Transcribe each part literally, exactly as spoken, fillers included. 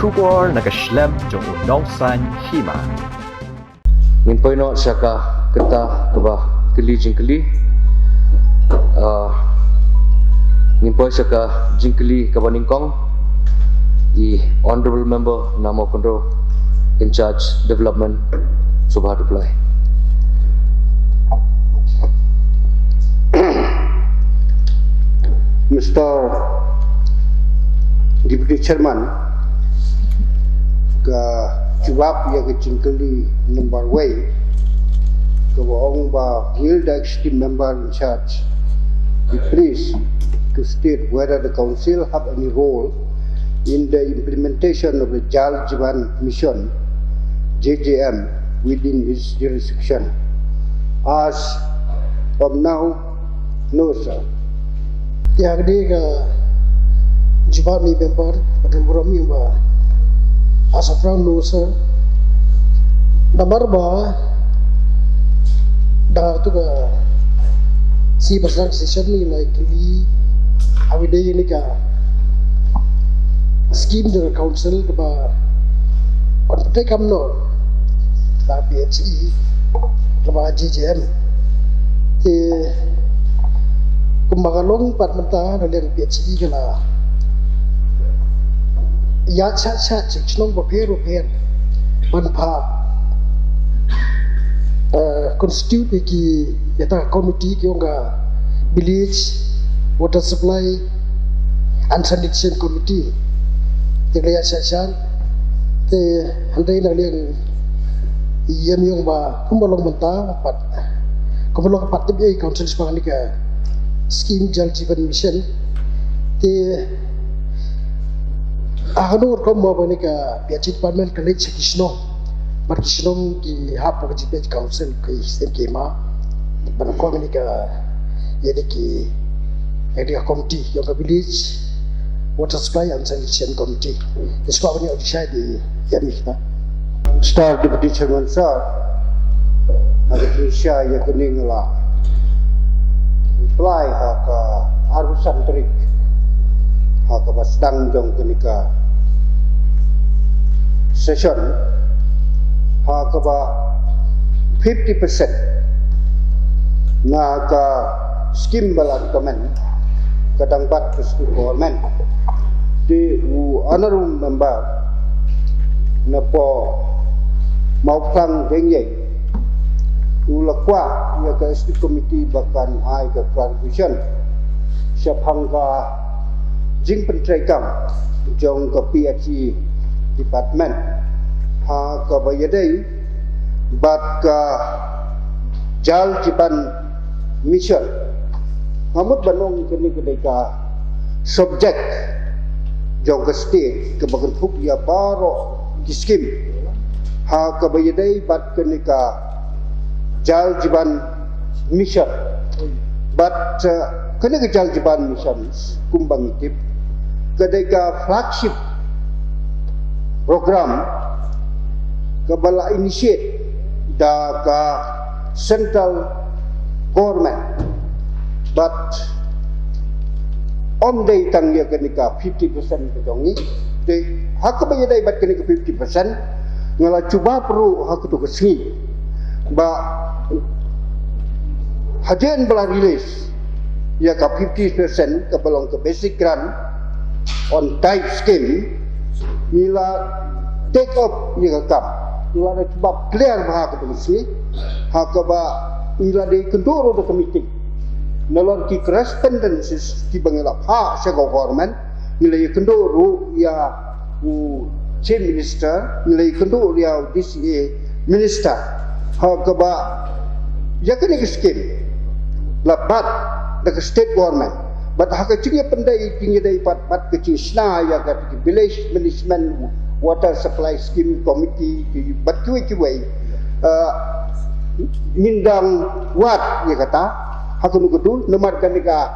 Khubor na ka shlem jong u nongsan hima. Ngin poi noh sha ka kynta kaba kylli jingkylli. Ah, ngin poi sha ka jingkylli kaba nyngkong. I Honorable Member na Mawkynrew in charge development, Subha Duplai. Mister Deputy Chairman, ka jubab ïa ka jingkylli number wei, kaba ong ba will the executive member in charge be pleased to state whether the council have any role in the implementation of the Jal Jeevan Mission, J J M, within its jurisdiction. As of now, no, sir. Ïa kane ka jubab na i member, ka don burom ïa u ba, as of now, no, sir. Namar ba da tu ka si basang session ni lai kini awide ni ka scheme jong ka council kaba pynpyntai kam noh da P H E kaba J J M. Te kumba ka long pat mynta na liang P H E ka la ïaid sha sha shnong bapher bapher ban pha, eh, constitute ki ïa ta committee ki ong ka village water supply and sanitation committee. Te ka la ïaid sha sha te hynrei na liang ïa mi ong ba kumba long mynta pat kumba long pat te bi council spang ni ka scheme Jal Jeevan Mission. Te a hanu rukom ba ni ka P H E department ka leit sha ki shnong. Bad ki shnong ki hap ka P H E council ki stem ki ma. Bad ko ni ka ïa de ki ïa de ka committee ïa ka village water supply and sanitation committee. Te spa ni ong shai di ïa mi kita. Mister Deputy Chairman, sir, ha ka jingshisha ïa kane nga la reply ha ka arphew san tarik ha kaba sdang jong kane ka session ha kaba fifty percent na ka scheme ba la recommend ka dang bat ka state government. Te u honorable member na poh Mawphlang Wyngiah u la kwah ïa ka S T committee ba kan ai ka clarification shaphang ka jingpyntreikam jong ka P H E department ha kaba ïadei bad ka Jal Jeevan Mission. Nga mut ban ong kane ka dei ka subject jong ka state kaba kynthup ïa baroh ki scheme ha kaba ïadei bad kane ka Jal Jeevan Mission. Bad, uh, kane ka Jal Jeevan Mission kumba ngi tip ka dei ka flagship program kaba la initiate da ka central government. Bad ym dei tang ïa kane ka fifty percent ka jong ngi. Te ha kaba ïadei bad kane ka fifty percent nga la jubab ruh ha kato ka sngi ba hadien ba la release ïa ka fifty percent kaba long ka basic grant on type scheme, ngi la take up ïa ka kam. Ngi la da jubab clear bha ha kato ka sngi ha kaba ngi la dei kynduh ruh da ka meeting. Nalor ki correspondences kiba ngi la phah sha ka government, ngi la ïakynduh ruh ïa u Chief Minister, ngi la ïakynduh ruh ïa u D C A Minister ha kaba ïa kane ka scheme la bat da ka state government. Bad ha ka jingïapyndait jingïadei bad, bad ka jingshna ïa ka village management water supply scheme committee bad kiwei kiwei, uh, ngin dang wad ïa kata ha kano ka dur namar kane ka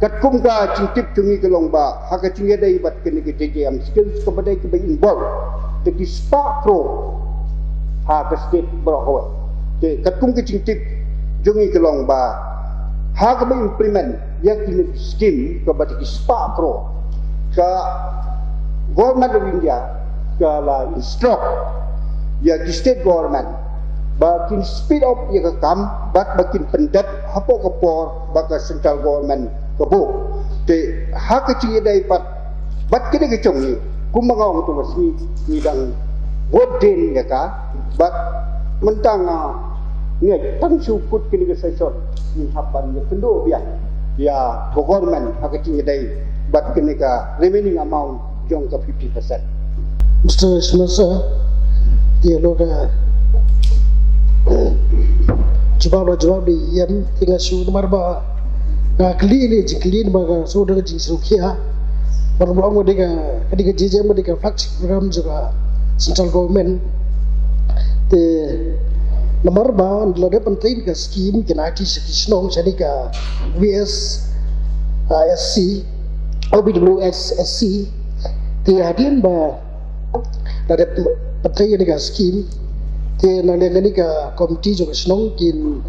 katkum ka jingtip jong ngi ka long ba ha ka jingïadei bad kane ka J J M skills kaba dei kaba involve da ki spah crore ha ka state baroh kawei. Te katkum ka jingtip jong ngi ka long ba ha kaba implement ïa kine ki scheme kaba da ki spah crore ka Government of India Ka la instruct ïa ki state government ba kin speed up ïa ka kam bad ba kin pyndep hapoh ka por ba ka central government ka buh. Te ha ka jingïadei bad bad kane ka jong ngi, kumba nga ong, to ka sngi ngi dang bud dien ïa ka, bad mynta nga ngeit tang shu kut kane ka session ngin hap ban ïakynduh biang ïa ka government ha ka jingïadei bad kane ka remaining amount jong ka fifty percent. Mister Spencer, te lo ka jubab la jubab di ïam, te nga shu namar ba nga kylli ne jingkylli namar ka shu da ka jingsngewkhia. Namar ba ong ba dei ka, ka dei ka J J M, ba dei ka flagship program jong ka central government. Te namar ba la dep ban train ka scheme, kane ka sha ki shnong, shane ka V S, ah, S C, O B W S S C. Te hadien ba la dep pyntrei ïa kane ka scheme, te na liang kane ka committee jong ka shnong kin,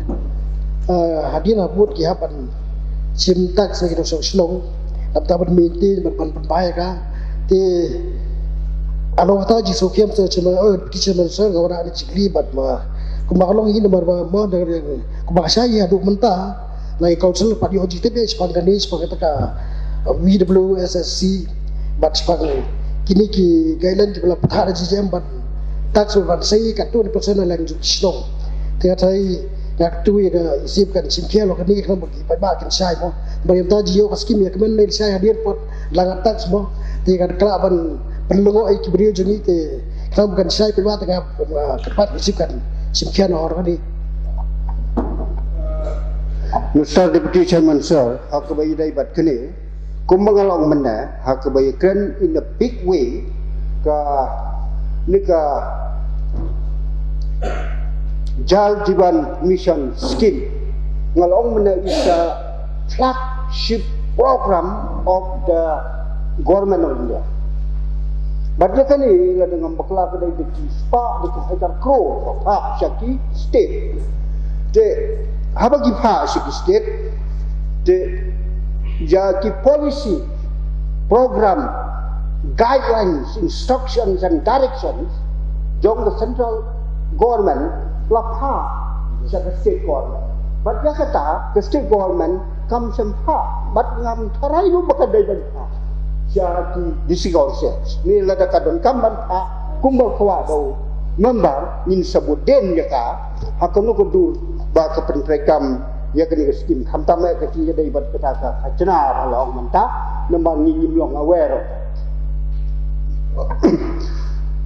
ah, hadien ha vote ki hap ban shim tax na ki nongshong shnong, hap ta ban maintain, ban ban ban bai ka. Te halor kata jingsngewkhia, Mister Chairman, oh, Deputy Chairman Sir, nga wanrah ne jingkylli bad ma, kumba ka long hi namar ba ma, kumba ka shai haduh mynta, na ki council pat ïoh jingtip ïa shaphang kane, shaphang kata ka, uh, V W S S C, bad shaphang kine ki guideline kiba la pynthah da J J M ban tax ban sei katto katne percent na liang jong ki shnong. Te nga tharai nga kyntu ïa ka isip kan shim khia lo kane, khnang ba ki paidbah kin shai mo. Ba ïa mynta ji ïoh ka skim ïa kmen ne shai hadien pat la ngat tax mo. Te kan khlak ban pynlyngngoh ïa ki briew jong ngi, te khnang ba kan shai paidbah, te nga kyrpad isip kan shim khia na hor kane. Mister Deputy Chairman Sir, ha kaba ïadei bad kane, kumba nga la ong mynne, ha kaba ïakren in a big way kane ka Jal Jeevan Mission Scheme, nga la ong mynne, is a flagship program of the Government of India. Bad ïa kane, lada ngam bakla, ka dei da ki spah da ki hajar klur ba phah sha ki state. Te haba ki phah sha ki state, te ïa ki policy, program, guidelines, instructions and directions jong ka central government la phah sha ka state government. Bad ïa kata ka state government kam shym phah, bad ngam tharai ruh ba ka dei ban phah sha ki district council. Ni lada ka donkam ban phah, kumba kwah da u member, ngin sa bud dien ïa ka ha kano ka dur ba ka pyntreikam ïa kane ka skim. Khamtam eh ka jingïadei bad kata ka khajna ba la ong mynta, namar ngi ngim long aware.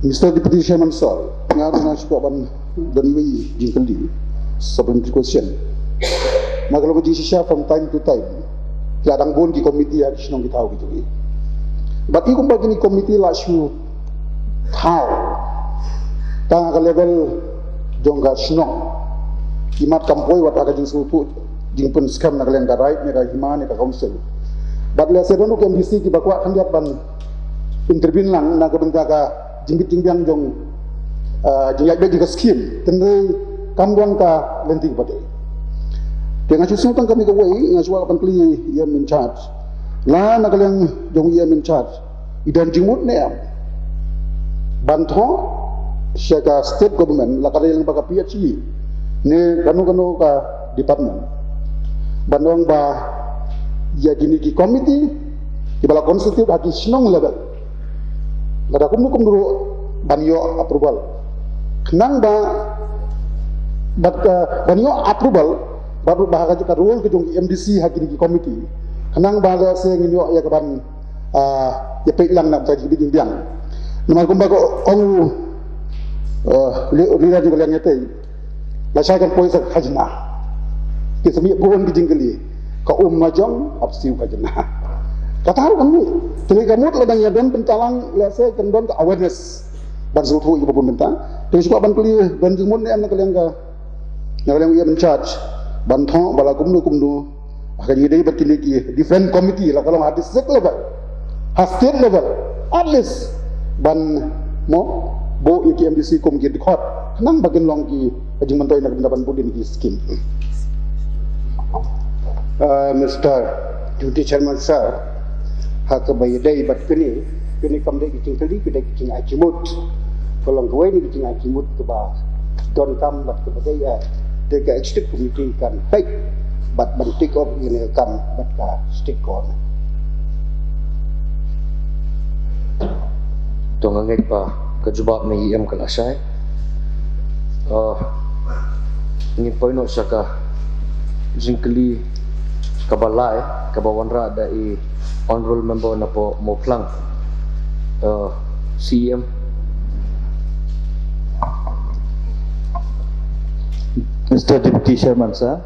Mister Deputy Chairman Sir, nga ruh nga shu kwah ban don iwei i jingkylli, supplementary question. Nga ka long ka jingshisha from time to time, la dang bun ki committee ha ki shnong ki thaw ki jong ngi. Bad i kumba kine ki committee la shu thaw tang ha ka level jong ka shnong, i mat kam poi wat ha ka jingsngewthuh jingpynskhem na ka liang ka raid ne ka hima ne ka council. Bad lehse don ruh ki M D C kiba kwah khyndiat ban intervene lang na ka bynta ka jingbit jingbiang jong, ah, jingïaid beit jong ka skim. Hynrei kam don ka lynti kaba dei. Te nga shu shu tang kane kawei, nga shu kwah ban kylli ïa i M in charge. La na ka liang jong i M in charge, i don jingmut ne em ban thoh sha ka state government, la ka dei lang ba ka P H E ne kano kano ka department, ban ong ba ïa kine ki committee kiba la constitute ha ki shnong level, lada kumno kumno ruh ban ïoh approval, khnang ba, bad, eh, ban ïoh approval, bad ruh ba ha ka role ka jong ki M D C ha kine ki committee, khnang ba lehse ngin ïoh ïa ka ban, ah, ïa peit lang na ka jingbit jingbiang. Namar kumba ka ong u, eh, li-, leader jong ka liang ïatei, la shai kan poi sha ka khajna. Ki sa mih bun ki jingkylli, ka um majong ap siew khajna. Kata ruh kan mih. Te ka mut la dang ïa don bynta lang, lehse kan don ka awareness ban sngewthuh ïa ka bun bynta. Te shu kwah ban kylli, don jingmut ne em na ka liang ka, na ka liang u M in charge, ban thoh ba la kumno kumno ha ka jingïadei bad kine ki different committee, la ka long ha district level, ha state level, at least ban mo buh ïa ki M D C kum ki dkhot, khnang ba kin long ki jingmyntoi na ka bynta ban bud ïa ki skim. Uh, Mister Deputy Chairman Sir, ha kaba ïadei bad kine, Kane kam dei ka jingkylli, ka dei ka jingai jingmut. Ka long kawei na ka jingai jingmut kaba donkam bad kaba dei, eh, dei ka executive committee kan peit bad ban take up ïa kane ka kam bad ka state government. To nga ngeit ba ka jubab na E M ka la shai. Uh, ngin poi noh sha ka jingkylli kaba lai kaba wanrah da i honorable member na pdeng Mawphlang. Uh, C E M. Mister Deputy Chairman sir,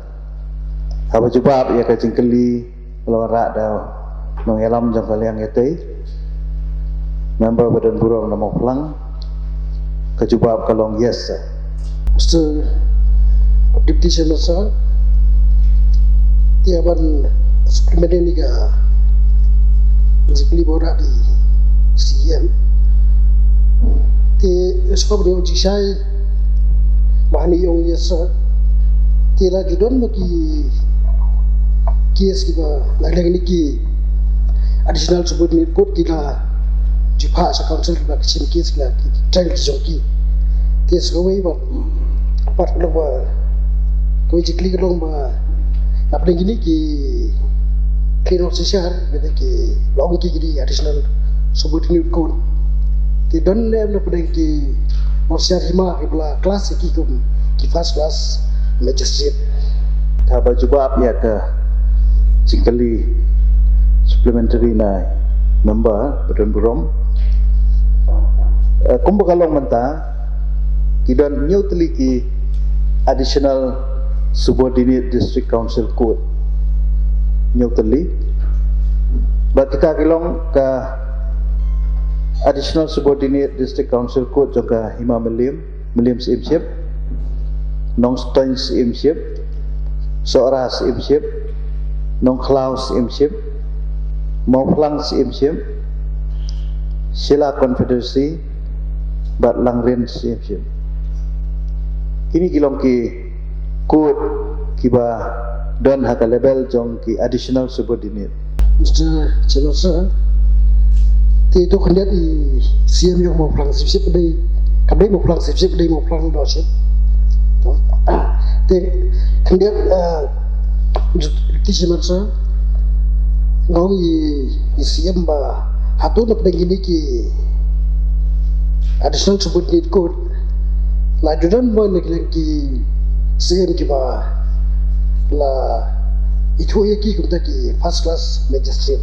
haba jubab ïa ka jingkylli ka la wanrah da nongïalam jong ka liang ïatei, member ba don burom na Mawphlang, ka jubab ka long yes sir. Mister Deputy Chairman sir, te ban supplement ïa ka jingkylli ba wanrah da i C E M. Te shuwa ban ïoh jingshai ba hani ong yes sir. Te la ki don ba ki case kiba la leng ni ki additional subordinate court ki la ju phah sha council kiba ki shim case ki la ki trial ki jong ki. Te sa kawei ba pat ka long ba kawei jingkylli ka long ba hapdeng kine ki kine ki shisha ba ki long ki ki additional subordinate court. Te don ne em na pdeng ki nongsiar hima kiba la class ki kum ki first class magistrate. Te haba jubab ïa ka jingkylli supplementary na member ba don burom. Eh, kumba ka long mynta ki don hynñiew tylli ki additional subordinate district council court. Hynñiew tylli. Ba kita ki long ka additional subordinate district council court jong ka Hima Mylliem, Mylliem Syiemship, Nongstoiñ Syiemship, Sohra Syiemship, Nongkhlaw Syiemship, Mawphlang Syiemship, Shella Confederacy, bad Langrin Syiemship. Kine ki long ki court kiba don ha ka level jong ki additional subordinate. Mister Chairman sir, te to khyndiat i C E M ïong Mawphlang Syiemship dei, kam dei Mawphlang Syiemship, dei Mawphlang Township. Te khyndiat, eh, Deputy Chairman sir, nga ong i, i C E M ba hato na pdeng kine ki additional subordinate court la ju don mo na ki leng ki C E M kiba la ithuh ïa ki kumta ki first class magistrate.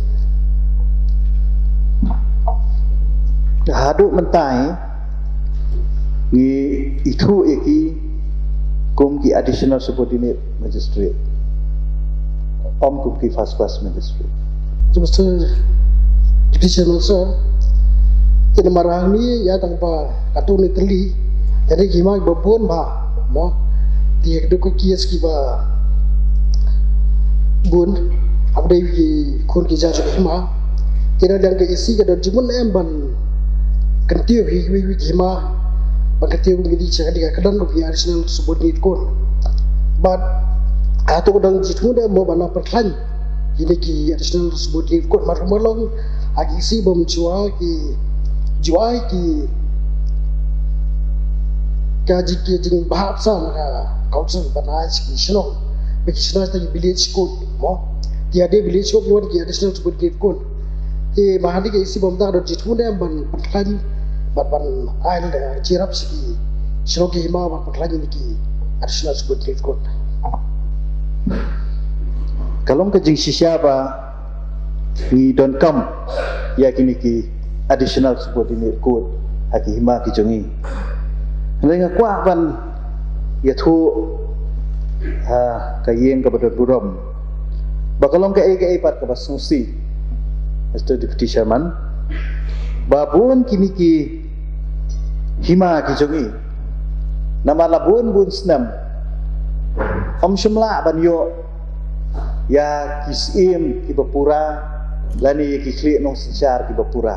Haduh mynta ngi ithuh ïa ki kum ki additional subordinate magistrate, ym kum ki first class magistrate. Te Mister Deputy Chairman sir, te namar hangne ïa tang ba katto katne tylli, ïa ki hima ba bun bha, mo. Te ïa ka dei ka case kiba bun, haba dei ki khun ki judge ki hima. Te na liang ka E C ka don jingmut ne em ban kyntiew hi wi wi ki hima, ban kyntiew wi ki sha ka dei ka don ki additional subordinate court. Bad hato ka don jingthmu ne em mo ban nang pyrkhlaiñ ïa kine ki additional subordinate court, mar, mar long ha ki E C bym ju ai ki, ju ai ki, ka ji, ki jingbha sa na ka council ban ai sha ki shnong, ba ki shnong ta ki village court, mo. Te ïa dei village court ki wan ki additional subordinate court. Te ma hangne ka E C bym da don jingthmu ne em ban pyrkhlaiñ, ban, ban ai lada jingïarap sha ki shnong ki hima ban pyrkhlaiñ ïa ki additional subordinate court. Ka long ka jingshisha ba ngi donkam ïa kine ki additional subordinate court ha ki hima ki jong ngi. Hynrei nga kwah ban ïathuh ha ka ïing kaba don burom ba ka long kaei kaei pat kaba sngewsih, Mister Deputy Chairman, ba bun kine ki hima ki jong ngi, namar la bun bun snem ym shym lah ban ïoh ïa ki syiem kiba pura lane ïa ki khlieh nongsynshar kiba pura.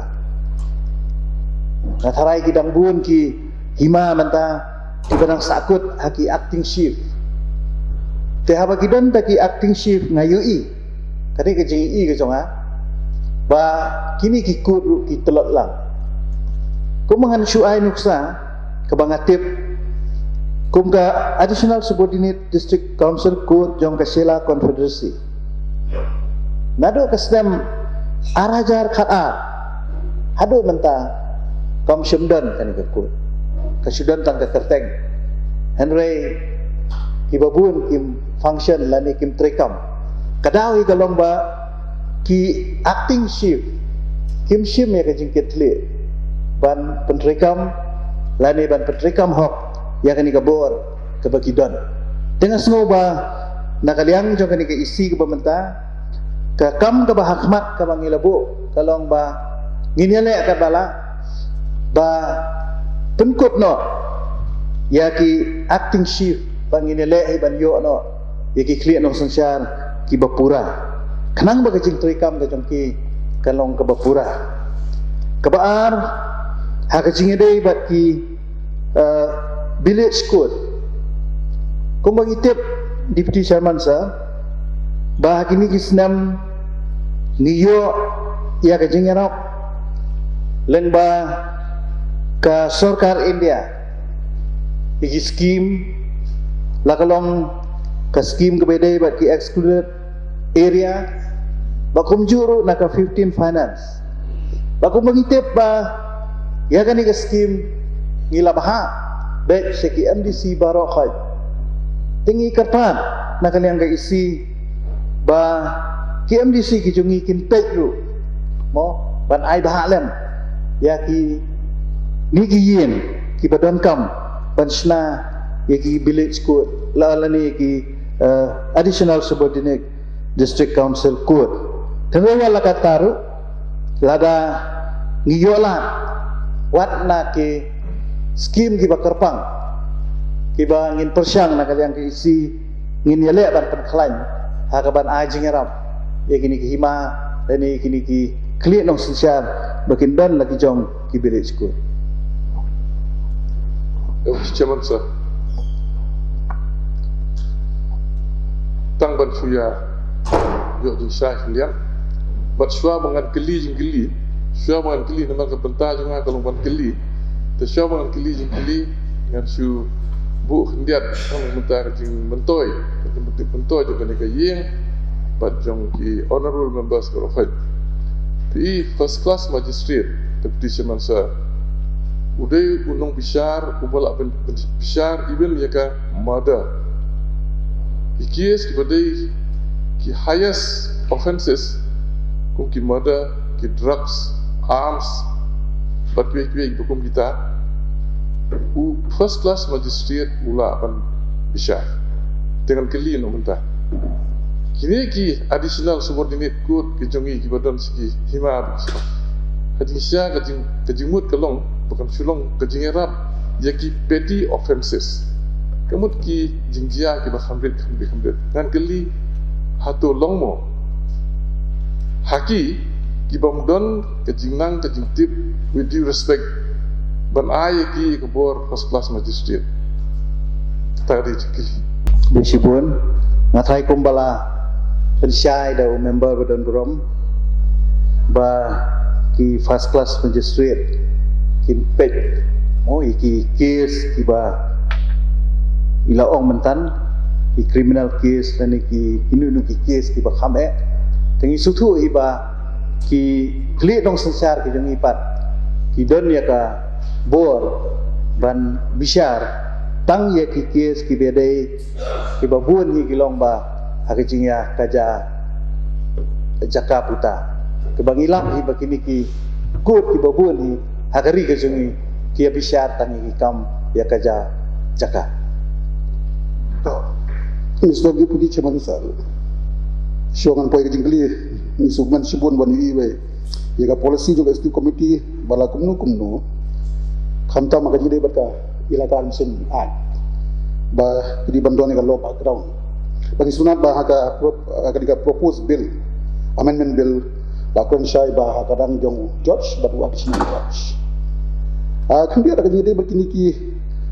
Nga tharai ki dang bun ki hima mynta kiba dang sahkut ha ki acting chief. Te haba ki don da ki acting chief nga ïohi, ka dei ka jingïohi ka jong nga, ba kine ki court ruh ki tlot lang. Kum ngan shu ai nuksa kaba nga tip kum ka Additional Subordinate District Council Court jong ka Shella Confederacy. Naduh ka snem ar hajar khat ar haduh mynta kam shym don kane ka court. Ka shu don tang ka kyrteng. Hynrei kiba bun kim function lane kim treikam. Ka daw hi ka long ba ki acting chief kim shim ïa ka jingkitkhlieh ban pyntreikam lane ban pyntreikam hok ïa kane ka bor kaba ki don. Te nga sngew ba na ka liang jong kane ka E C kaba mynta, ka kam kaba hakhmat kaba ngi la buh ka long ba ngin ïaleh katba lah ba pynkup noh ïa ki acting chief, ba ngin ïaleh hi ban ïoh noh ïa ki khlieh nongsynshar kiba pura, khnang ba ka jingtreikam ka jong ki kan long kaba pura. Kaba ar, ha ka jingïadei bad ki uh, village court. Kumba ngi tip, Deputy Chairman Sir, ba ha kine ki snem ngi ïoh ïa ka jingïarap lyngba ka sorkar India ïa ki skim, la ka long ka skim kaba ïadei bad ki excluded area, ba kumjuh ruh na ka fifteen finance. Ba kumba ngi tip ba ïa kane ka skim ngi la bha bad sha ki M D C baroh khoit. Te ngi kyrpad na ka liang ka E C ba ki M D C ki jong ngi kin peit ruh, mo, ban ai bha lem ïa kine ki ïing kiba donkam ban shna ïa ki village court, la lane ki uh, Additional Subordinate District Council Court. Tangwa la kata ruh, lada ngi ïoh lad wat na ki skim kiba kyrpang kiba ngin pyrshang na ka liang ka E C, ngin ïaleh ban pynkhlaiñ ha kaban ai jingïarap ïa kine ki hima lane ïa kine ki khlieh nongsynshar ba kin don la ki jong ki village court. Chairman Sir, tang ban shu ïa ïoh jingshai khyndiat. Bad shuwa ba ngan kylli jingkylli, shuwa ba ngan kylli, namar ka bynta jong nga ka long ban kylli. Te shuwa ba ngan kylli jingkylli, ngan shu buh khyndiat tang ban mynta ka jingmyntoi, ka jingmyntoi jong kane ka ïing bad jong ki honorable members baroh khoit. Phi i first class magistrate, Deputy Chairman Sir, u dei u nongbishar uba lah ban, ban bishar even ïa ka murder. Ki case kiba dei ki highest offences kum ki murder, ki drugs, arms bad kiwei kiwei kiba kum kita, u first class magistrate u lah ban bishar. Te ngan kylli noh mynta, kine ki additional subordinate court ki jong ngi kiba don sha ki hima, ha jingshisha ka jing, ka jingmut ka long ba kan shu long ka jingïarap ïa ki petty offences. Ka mut ki jingjia kiba kham rit kham rit kham rit. Ngan kylli, hato long mo ha ki ki bym don ka jingnang ka jingtip, with due respect, ban ai ïa ki ka bor first class magistrate? Kata ka dei ka jingkylli. Bad shibun, nga tharai kumba la pynshai da u member ba don burom, ba ki first class magistrate kin peit mo ïa ki case kiba i la ong mynta, ki criminal case lane ki kino kino ki case kiba kham eh. Te ngi sngewthuh hi ba ki khlieh nongsynshar ki jong ngi pat ki don ïa ka bor ban bishar tang ïa ki case kiba dei kiba bun hi ki long ba ha ka jingïakajia jaka puta. Kaba ngi lap hi ba kine ki court kiba bun hi ha ka ri ka jong ngi ki ïa bishar tang ïa ki kam ïakajia jaka. To, Mister Deputy Chairman Sir, shuwa ngan poi ka jingkylli, ngi sngewkmen shibun ban ïohi ba ïa ka policy jong ka Executive Committee ba la kumno kumno, khamtam ha ka jingdei bad ka Elaka Admission Act, ba ki dei ban don ïa ka law background. Ba ngi sngewtynnat ba ha ka pro-, ha ka dei ka proposed bill, amendment bill, la kren shai ba ha ka dang jong judge bad u additional judge. Ah, khyndiat ha ka jingdei bad kine ki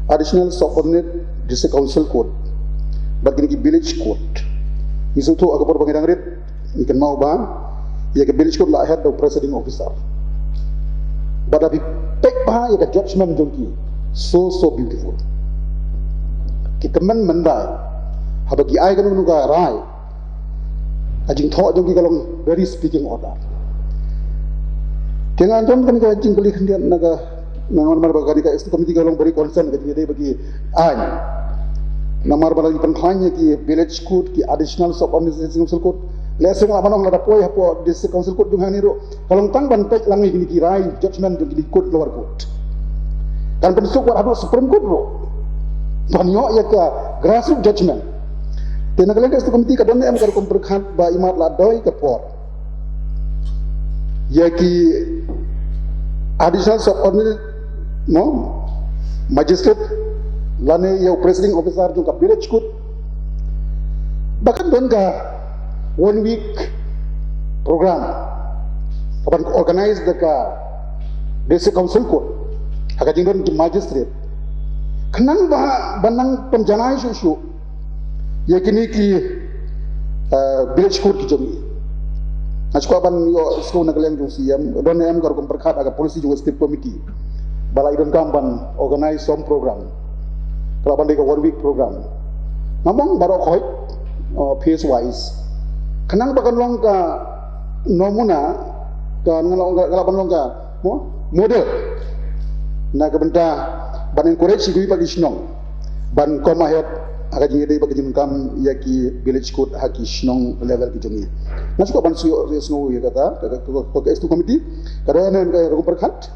additional subordinate district council court bad kine ki village court, ngi sngewthuh ha ka por ba ngi dang rit ngi kynmaw ba Ïa ka village court la head da u presiding officer. Bad da phi peit bha ïa ka judgment jong ki, so so beautiful. Ki tymmen myndai haba ki ai kano kano ka rai, ka jingthoh jong ki ka long very speaking order. Te nga don kane ka jingkylli khyndiat na ka, namar ba kane ka executive committee ka long very concerned ka jingïadei bad ki aiñ. Namar ba la ki pynkhlaiñ ïa ki village court, ki additional sub-ordinate council court. Lehse nga la ban ong lada poi hapoh district council court jong hangne ruh, ka long tang ban peit lang ïa kine ki rai judgment jong kine ki court, lower court. Kan pynsuk wat haduh Supreme Court ruh ban ïoh ïa ka grassroots judgment. Te na ka liang ka executive committee ka don ne em ka rukom pyrkhat ba imat la doi ka por ïa ki additional sub-ordinate, no, magistrate lane ïa u presiding officer jong ka village court ba kan don ka one week program ka ban organize da ka district council court ha ka jingdon ki magistrate, khnang ba ban nang pynjanai shuh shuh ïa kine ki, eh, village court ki jong ngi. Nga shu kwah ban ïohsngew na ka liang jong C M, don ne em ka rukom pyrkhat ha ka policy jong ka executive committee ba la i donkam ban organize some program, ka la ban dei ka one week program. Nga mong baroh khoit, uh, phase wise, khnang ba kan long ka namuna, ka, ka la ban long ka, mo, model na ka bynta ban encourage ïa kiwei pat ki shnong ban come ahead ha ka jingïadei bad ka jingdonkam ïa ki village court ha ki shnong level ki jong ngi. Nga shu kwah ban shu ïohsngew ïa kata, ka, ka, ka, ka executive committee ka don ne em ka rukom pyrkhat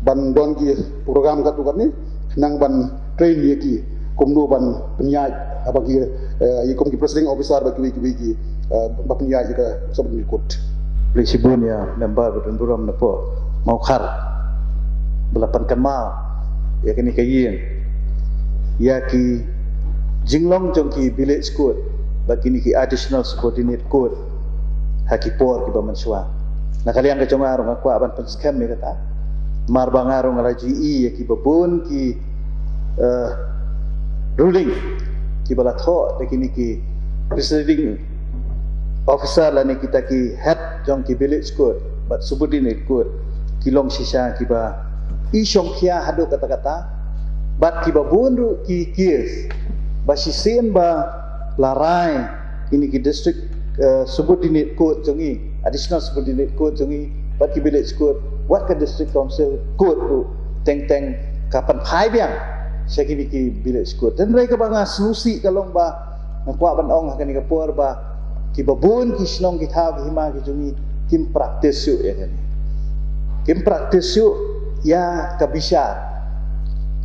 ban don ki program katto katne, khnang ban train ïa ki kumno ban pynïaid, haba ki, eh, ïa kum ki presiding officer bad kiwei kiwei ki, eh, ban pynïaid ïa ka sub-ordinate court. Khublei shibun ïa member ba don burom na pdeng Mawkhar ba la pynkynmaw ïa kane ka ïing, ïa ki jinglong jong ki village court bad kine ki additional subordinate court ha ki por kiba mynshuwa. Na ka liang ka jong nga ruh nga kwah ban pynskhem ïa kata, namar ba nga ruh nga la ju ïohi ïa kiba bun ki, eh, ruling kiba la thoh da kine ki presiding officer lane kita ki head jong ki village court bad subordinate court, ki long shisha kiba i shongkhia haduh katta katta, bad kiba bun ruh ki case ba shisien ba la rai kine ki district, eh, subordinate court jong ngi, additional subordinate court jong ngi, bad ki village court, wat ka district council court ruh, teng teng ka pynphai biang sha kine ki village court. Hynrei kaba nga sngewsih ka long ba nga kwah ban ong ha kane ka por ba kiba bun ki shnong ki thaw ki hima ki jong ngi kim practice shuh ïa kane. Kim practice shuh ïa ka bishar.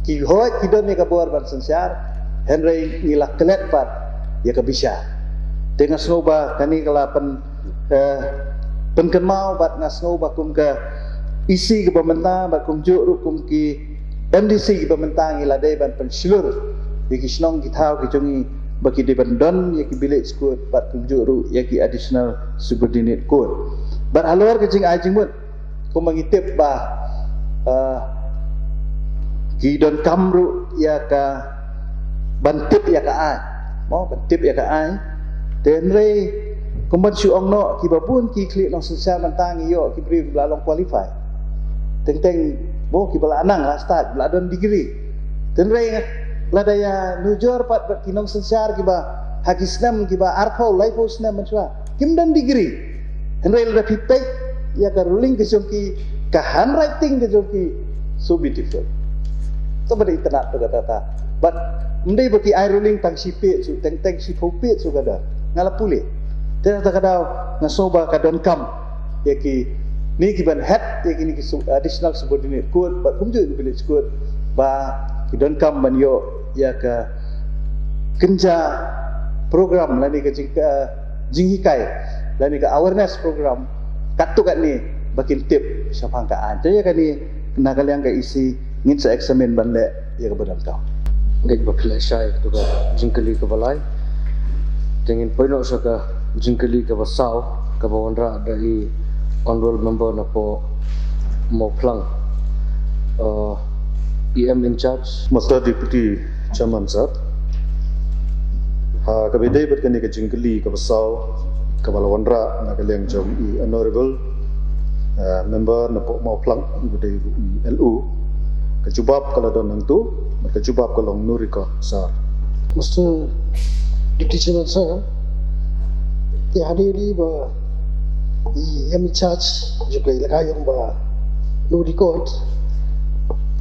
Ki hoi ki don ïa ka bor ban synshar, hynrei ngi la klet pat ïa ka bishar. Te nga sngew ba kane ka la pyn, eh, pynkynmaw bad nga sngew ba kum ka E C kaba mynta bad kumjuh ruh kum ki M D C kiba mynta ngi la dei ban pynshlur ïa ki shnong ki thaw ki jong ngi ba ki dei ban don ïa ki village court bad kumjuh ruh ïa ki additional subordinate court. Bad halor ka jingai jingmut, kumba ngi tip ba, ah, ki donkam ruh ïa ka ban tip ïa ka aiñ. Mo, ban tip ïa ka aiñ. Te hynrei kumban shu ong noh, kiba bun ki khlieh nongsynshar mynta ngi ïoh ki briew kiba la long qualify. Teng teng, mo, kiba la nang, la start, la don degree. Te hynrei lada ïa nujor pat bad ki nongsynshar kiba ha ki snem kiba arphew, laiphew snem mynshuwa, kim don degree. Hynrei lada phi peit ïa ka ruling ka jong ki, ka handwriting ka jong ki, so beautiful. To ba dei itynnad to kata kata. Bad ym dei ba ki ai ruling tang shi page shuh, teng teng shiphew page shuh ka dei. Nga la pule. Te kata ka daw nga sngew ba ka donkam ïa kine ki ban head ïa kine ki sub-, additional subordinate court bad kumjuh ki village court ba ki donkam ban ïoh ïa ka kynja program lane ka jing, ka jinghikai lane ka awareness program katto katne ba kin tip shaphang ka aiñ. Te ïa kane na ka liang ka E C ngin sa examine ban leh ïa kaba donkam. Ngeit ba phi la shai ïa ka jingkylli kaba lai. Te ngin poi noh sha ka jingkylli kaba saw kaba wanrah da i honorable member na pdeng Mawphlang, uh, E M in charge. Master Deputy Chairman sir, ha kaba ïadei bad kane ka jingkylli kaba saw, Kaba la wanrah na ka liang jong i Honorable, eh, Member na pdeng Mawphlang, i ba dei ruh i L O. Ka jubab ka la don hangto, bad ka jubab ka long no record, sir. Mister Deputy Chairman, sir, te hangne ba i em in charge jong ka elaka yong ba no record.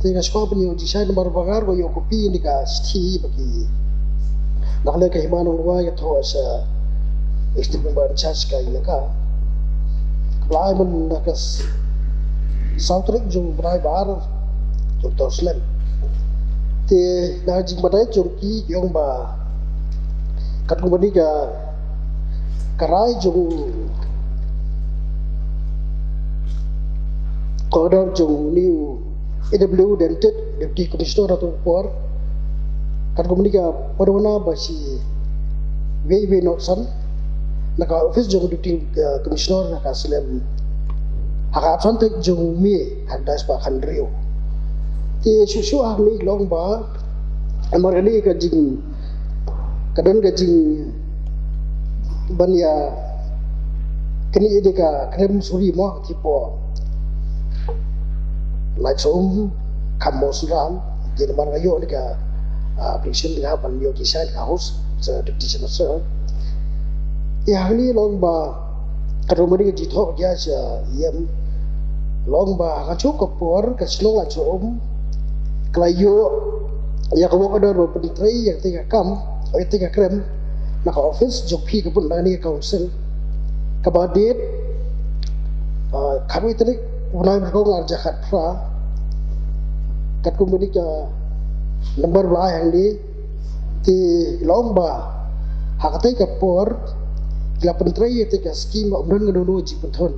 Te nga sngewbha ban ïoh jingshai namar ba nga ruh nga ïoh copy na ka shithi ba ki, na ka liang ka Hima Nonglwai ka thoh sha Executive Member in charge ka elaka. Ka la ai man na ka s-, saw tarik jong u bnai ba ar jong uto u snem. Te na ka jingbatai jong ki, ki ong ba katkum kane ka, ka rai jong u Commissioner jong une u A W Dented, Deputy Commissioner ha kato ka por, katkum kane ka parwana ba shi wei wei notsan na ka office jong u Deputy, eh, Commissioner ha ka snem, ha ka arphew san tarik jong u May, ha ka dai spah khathynriew. Te shuh shuh hangne long ba, namar kane ka jing, ka don ka jing ban ïa, kane dei ka krem suri mo, tipo Lai Sohum, Kam Mawsynram, te namar nga ïoh ne ka, ah, application nga ban ïoh jingshai ka house, sa Deputy Chairman, sir. Te hangne long ba, ka ruh mynta ka jingthoh ka jia sha i em, long ba ha kajuh ka por ka shnong Lai Sohum ka la ïoh ïa ka work order ba pyntrei ïa kata ka kam, ïa kata ka krem na ka office jong phi, ka bun na kane ka council, kaba date, ah, khatwei tarik u bnai ba nyngkong ar hajar khatphra. Katkum kane ka number ba la ai hangne, te long ba ha kata ka por ki la pyntrei ïa kata ka skim, ym don kano kano jingpynthut.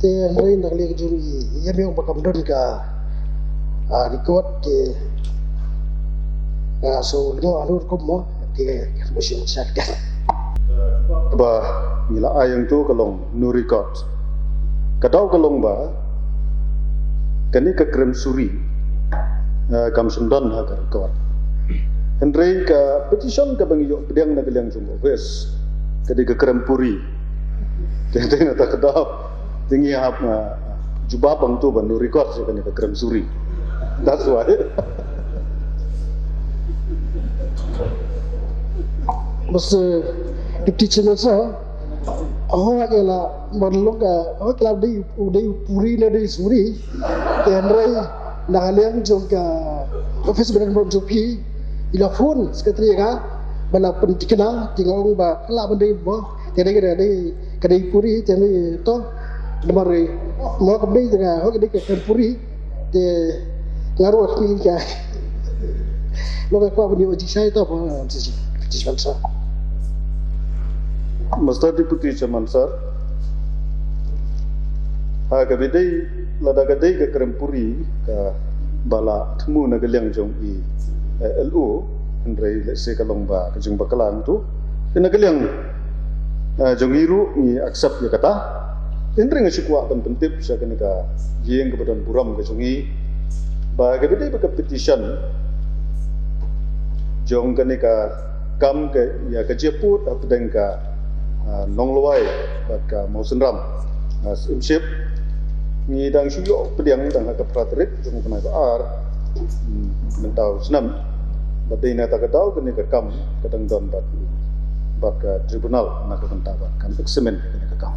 Te hynrei na ka liang jong i, i em ong ba kam don ka, ah, record, te nga shu lyngngoh ha kano rukom mo, te ka motion sha ka. Ba ngi la ai hangto ka long no record. Ka daw ka long ba kane ka krem suri, eh, kam shym don ha ka record. Hynrei ka petition kaba ngi ïoh pdiang na ka liang jong office, ka dei ka krem puri. Te, te na kata ka daw te ngi hap, eh, jubab hangto ba no record sha kane ka krem suri. That's why. Mister Deputy Chairman, sir, oh, ka la, man long ka, oh, ka la dei, dei puri ne dei suri. Te hynrei na ka liang jong ka office ba don jong phi, i la phone secretary ka, ba la pynthikna, te nga ong ba ka la ban dei mo, te dei ka dei, ka dei puri, te dei to, namar mo ka dei ka, ho ka dei ka puri, te nga ruh ka dei ka. Long ka kwah ban ïoh jingshai to ba, Mister Deputy Chairman, sir. Ha kaba dei, lada ka dei ka krem puri, kaba la thmu na ka liang jong i, eh, L O, hynrei lehse ka long ba ka jingbakla hangto. Te na ka liang, eh, jong i ruh ngi accept ïa kata. Hynrei nga shu kwah ban pyntip sha kane ka ïing kaba don burom ka jong i, ba kaba dei ba ka petition jong kane ka kam ka ïa ka jingput hapdeng ka, ah, Nonglwai bad ka Mawsynram, ah, Syiemship. Ngi dang shu ïoh pdiang tang ha ka phra tarik jong u bnai ba ar, hmm, mynta u snem. Bad dei na kata ka daw kane ka kam ka dang don bad, bad ka tribunal na ka bynta ba kan examine kane ka kam.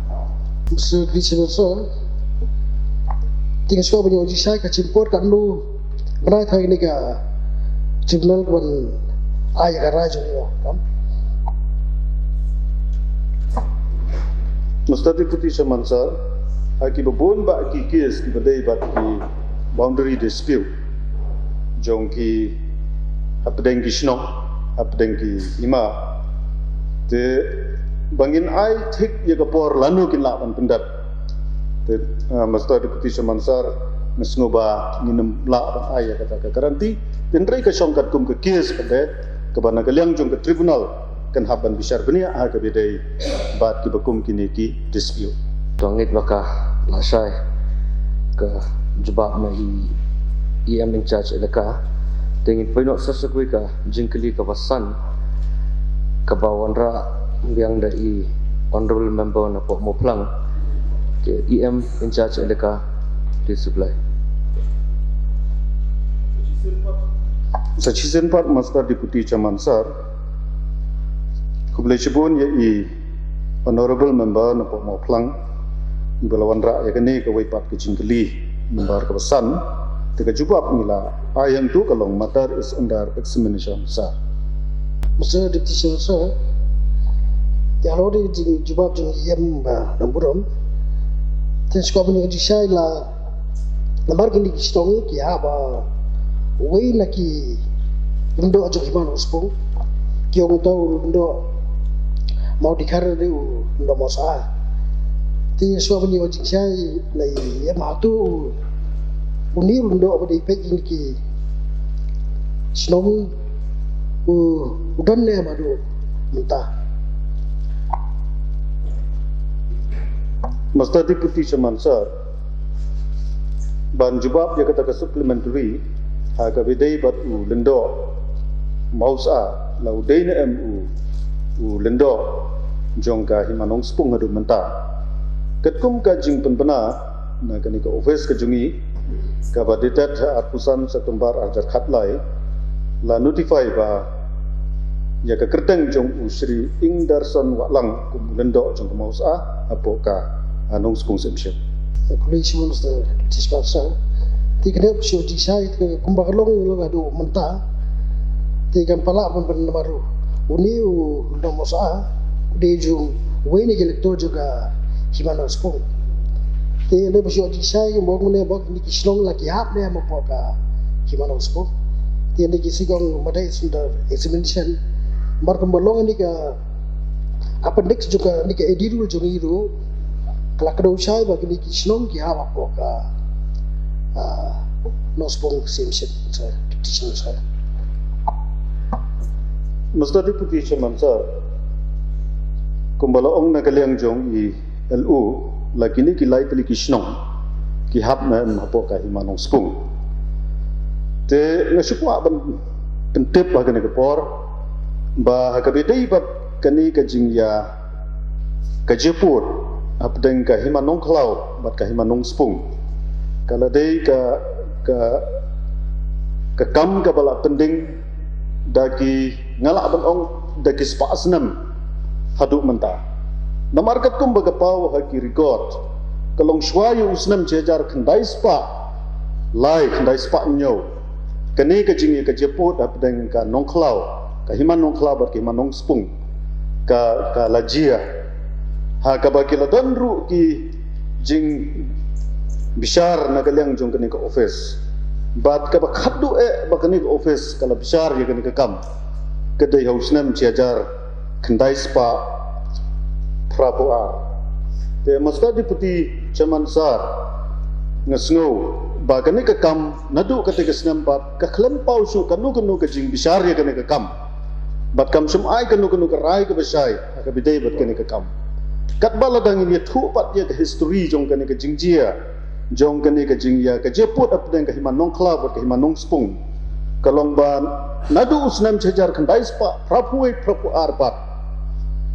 Mister Deputy Chairman, sir, te nga sngewbha ban ïoh jingshai, ka jingpot katno bnai tang kane ka tribunal ka ban ai ka rai jong ka kam? Mister Deputy Chairman, sir, ha kiba bun bah ki case kiba dei bad ki boundary dispute jong ki hapdeng ki shnong, hapdeng ki hima. Te ba ngin ai thik ïa ka por lano kin lah ban pyndep. Te, ah, Mister Deputy Chairman, sir, nga sngew ba ngin ym lah ban ai ïa kata ka guarantee. Te hynrei ka shong katkum ka case pat de, kaba na ka liang jong ka tribunal kan hap ban bishar bniah ha kaba dei bad kiba kum kine ki dispute. To ngeit ba ka lashai ka jubab na i E M in charge elaka. Te ngin pynbna sa sa kawei ka jingkylli kaba san, kaba wanrah biang da i Honorable Member na Pohmo Phlang, ke E M in charge elaka, please reply. Sa shisien pat Master Deputy Chairman Sir, khublei shibun ïa i Honorable Member na Pohmo Phlang ba la wanrah ïa kane kawei pat ka jingkylli number kaba san. Te ka jubab ngi la ai hangtu ka long matter is under examination, Sir. Master Deputy Chairman Sir, te halor jubab jong i E M ba dang burom, te sngewbha ban ïa ka jingshai la namar kine ki shnong ki hap ba uwei na ki lyngdoh jong Hima Nongspung, ki ong uta u lyngdoh Mawdikhar, u lyngdoh Mawsah. Te sngewbha ban ïa ka jingshai la i E M, hato une u lyngdoh ba dei peit ïa kine ki shnong u, u don ne em haduh mynta? Master Deputy Chairman Sir, ban jubab ïa kata ka supplementary, ha kaba ïadei bad u lyngdoh Mawsah, la u dei ne em u, u lyngdoh jong ka Hima Nongspung haduh mynta. Katkum ka jingpynbna na kane ka office ka jong ngi, kaba dated ha arphew san September arhajar khatlai, la notify ba ïa ka kyrteng jong u Shri Ingdarson Wahlang kum u lyngdoh jong ka Mawsah hapoh ka, ah, Nongspung Syiemship. Khublei shibun Master Deputy Chairman Sir. Te kane shu jingshai te kumba ka long, long haduh mynta. Te kam pat lah ban pynbna namar une u lyngdoh Mawsah u dei jong uwei na ki elector jong ka Hima Nongspung. Te lada ba shu jingshai kumba ong ne ba kine ki shnong la ki hap ne em hapoh ka Hima Nongspung. Te kine ki shu ong matter is under examination. Namar kumba long kane ka appendix jong kane ka A D rule jong ngi ruh ka la kdew shai ba kine ki shnong ki hap hapoh ka, ah, Nongspung Syiemship, Sir, Deputy Chairman Sir. Master Deputy Chairman Sir, kumba la ong na ka liang jong i L O, la kine ki lai tylli ki shnong ki hap ne em hapoh ka Hima Nongspung. Te nga shu kwah ban pyntip ha kane ka por ba ha kaba ïadei bad kane ka jingïa ka jingpud hapdeng ka Hima Nongkhlaw bad ka Hima Nongspung, ka la dei ka, ka, ka kam kaba la pending da ki, nga lah ban ong, da ki spah snem haduh mynta. Namar katkum ba ka paw ha ki record, ka long shuwa ïa u snem shi hajar khyndai spah lai, khyndai spah hynñiew, kane ka jingïa ka jingpud hapdeng ka Nongkhlaw, ka Hima Nongkhlaw bad ka Hima Nongspung, ka, ka la jia. Ha kaba ki la don ruh ki jingbishar na ka liang jong kane ka office. Bad kaba khatduh eh ba kane ka office ka la bishar ïa kane ka kam, ka dei ha u snem shi hajar khyndai spah phra phew ar. Te Master Deputy Chairman Sir, nga sngew ba kane ka kam naduh kata ka snem pat ka khlem paw shuh kano kano ka jingbishar ïa kane ka kam. Bad kam shym ai kano kano ka rai kaba shai ha kaba ïadei bad kane ka kam. Katba lada ngin ïathuh pat ïa ka history jong kane ka jingjia, jong kane ka jingïa ka jingpud hapdeng ka Hima Nongkhlaw bad ka Hima Nongspung, ka long ba naduh u snem shi hajar khyndai spah phra phew wei phra phew ar pat,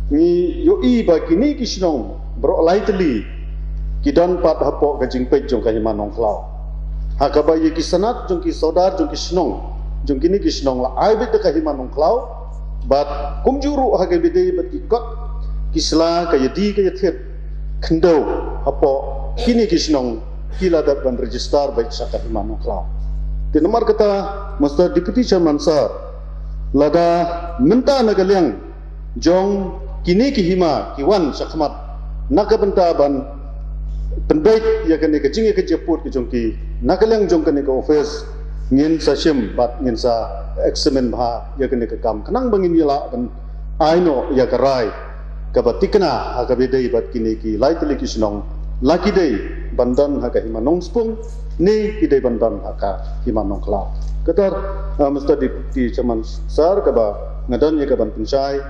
ngi ïohi ba kine ki shnong baroh lai tylli ki don pat hapoh ka jingpeit jong ka Hima Nongkhlaw. Ha kaba ïa ki sanad jong ki sordar jong ki shnong, jong kine ki shnong la ai beit da ka Hima Nongkhlaw. Bad kumjuh ruh ha kaba ïadei bad ki kot ki sla, ka ïadie ka ïathied khyndew hapoh kine ki shnong, ki la dep ban register beit sha ka Hima Nongkhlaw. Te namar kata, Master Deputy Chairman Sir, lada mynta na ka liang jong kine ki hima ki wan shakhmat na ka bynta ban pynbeit ïa kane ka jingïa ka jingpud ka jong ki na ka liang jong kane ka office, ngin sa shim bad ngin sa examine bha ïa kane ka kam khnang ba ngin ïa lah ban ai noh ïa ka rai kaba thikna ha kaba ïadei bad kine ki lai tylli ki shnong, la ki dei ban don ha ka Hima Nongspung ne ki dei ban don ha ka Hima Nongkhlaw. Kata, ah, Mister Deputy Chairman Sir, kaba nga don ïa ka ban pynshai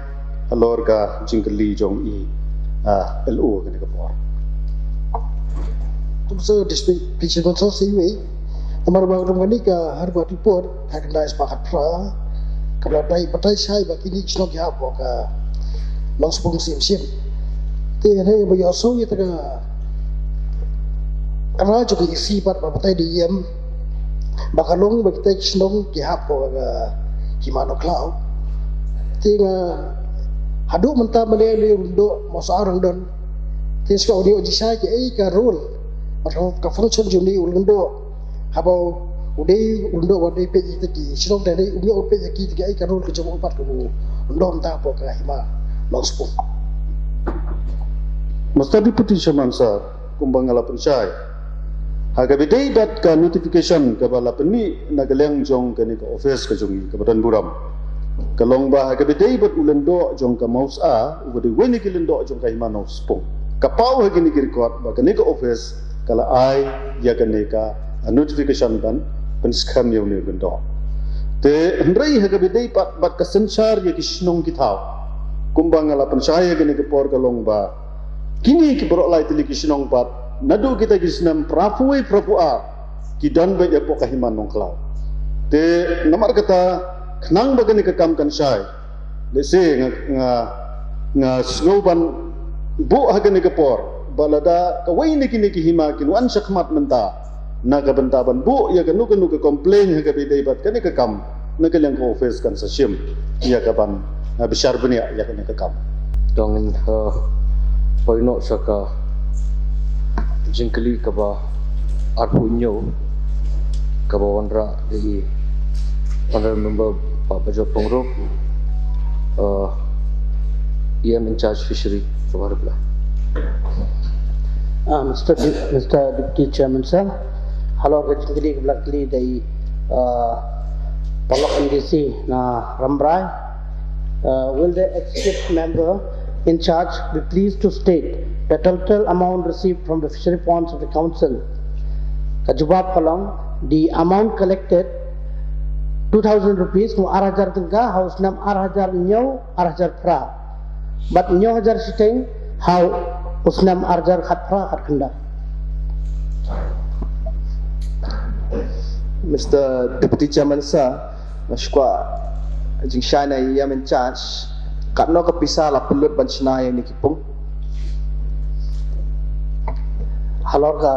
halor ka jingkylli jong i, ah, L O kane ka por. Kum sa Deputy Chairman Sir, sa iwei. Namar ba ka dum kane ka harbor report ha ka khyndai spah khatphra, ka la batai, batai shai ba kine ki shnong ki hap hapoh ka Nongspung Syiemship. Te hynrei ba ïohsngew ïa kata ka rah jong ka E C pat ba batai da ïem ba ka long ba kita ki shnong ki hap hapoh ka hima Nongkhlaw. Te nga haduh mynta mynne u Lyngdoh Mawsah Ryngdon. Te shu ïoh jingshisha ki ei ka role bad ka function jong u Lyngdoh. Haba u dei u Lyngdoh u dei peit ïa ki shnong te dei u ïoh peit ïa ki te ki ei ka role ka jong u pat ka u Lyngdoh mynta hapoh ka hima Nongspung. Mister Deputy Chairman Sir, kumba nga la pynshai, ha kaba ïadei bad ka notification kaba la pynmih na ka liang jong kane ka office ka jong ngi kaba don burom, ka long ba ha kaba ïadei bad u Lyngdoh jong ka Mawsah, uba dei uwei na ki Lyngdoh jong ka hima Nongspung, ka paw ha kine ki record ba kane ka office ka la ai ïa kane ka notification ban pynskhem ïa une u Lyngdoh. Te hynrei ha kaba ïadei pat bad ka synshar ïa ki shnong ki thaw, kumba nga la pynshai ha kane ka por ka long ba kine ki baroh lai tylli ki shnong pat naduh kita ki snem phra phew wei phra phew ar ki don beit hapoh ka hima Nongkhlaw. Te namar kata, khnang ba kane ka kam kan shai, lehse nga, nga, nga sngew ban buh ha kane ka por ba lada kawei na kine ki hima kin wan shakhmat mynta na ka bynta ban buh ïa kano kano ka complaint ha kaba ïadei bad kane ka kam, na ka liang ka office kan sa shim ïa ka ban, eh, bishar bniah ïa kane ka kam. To ngin, eh, poi noh sha ka jingkylli kaba arphew hynñiew kaba wanrah da i Honorable Member Bah Bajop Pyngrope, eh, E M in charge fishery, kaba reply. Ah, Mister De-, Mister Deputy Chairman Sir, halor ka jingkylli kaba la kylli da i, ah, paralok M D C na Rambrai, uh, will the executive member in charge be pleased to state the total amount received from the fishery ponds of the council? Ka jubab ka long, the amount collected, two thousand rupees, kumba ar hajar tyngka ha u snem ar hajar hynñiew ar hajar phra. Bad hynñiew hajar shiteng ha u snem ar hajar khatphra khatkhyndai. Mister Deputy Chairman Sir, nga shu kwah jingshai na i E M in charge, katno ka pisa la pynlut ban shna ïa kine ki pung? Halor ka,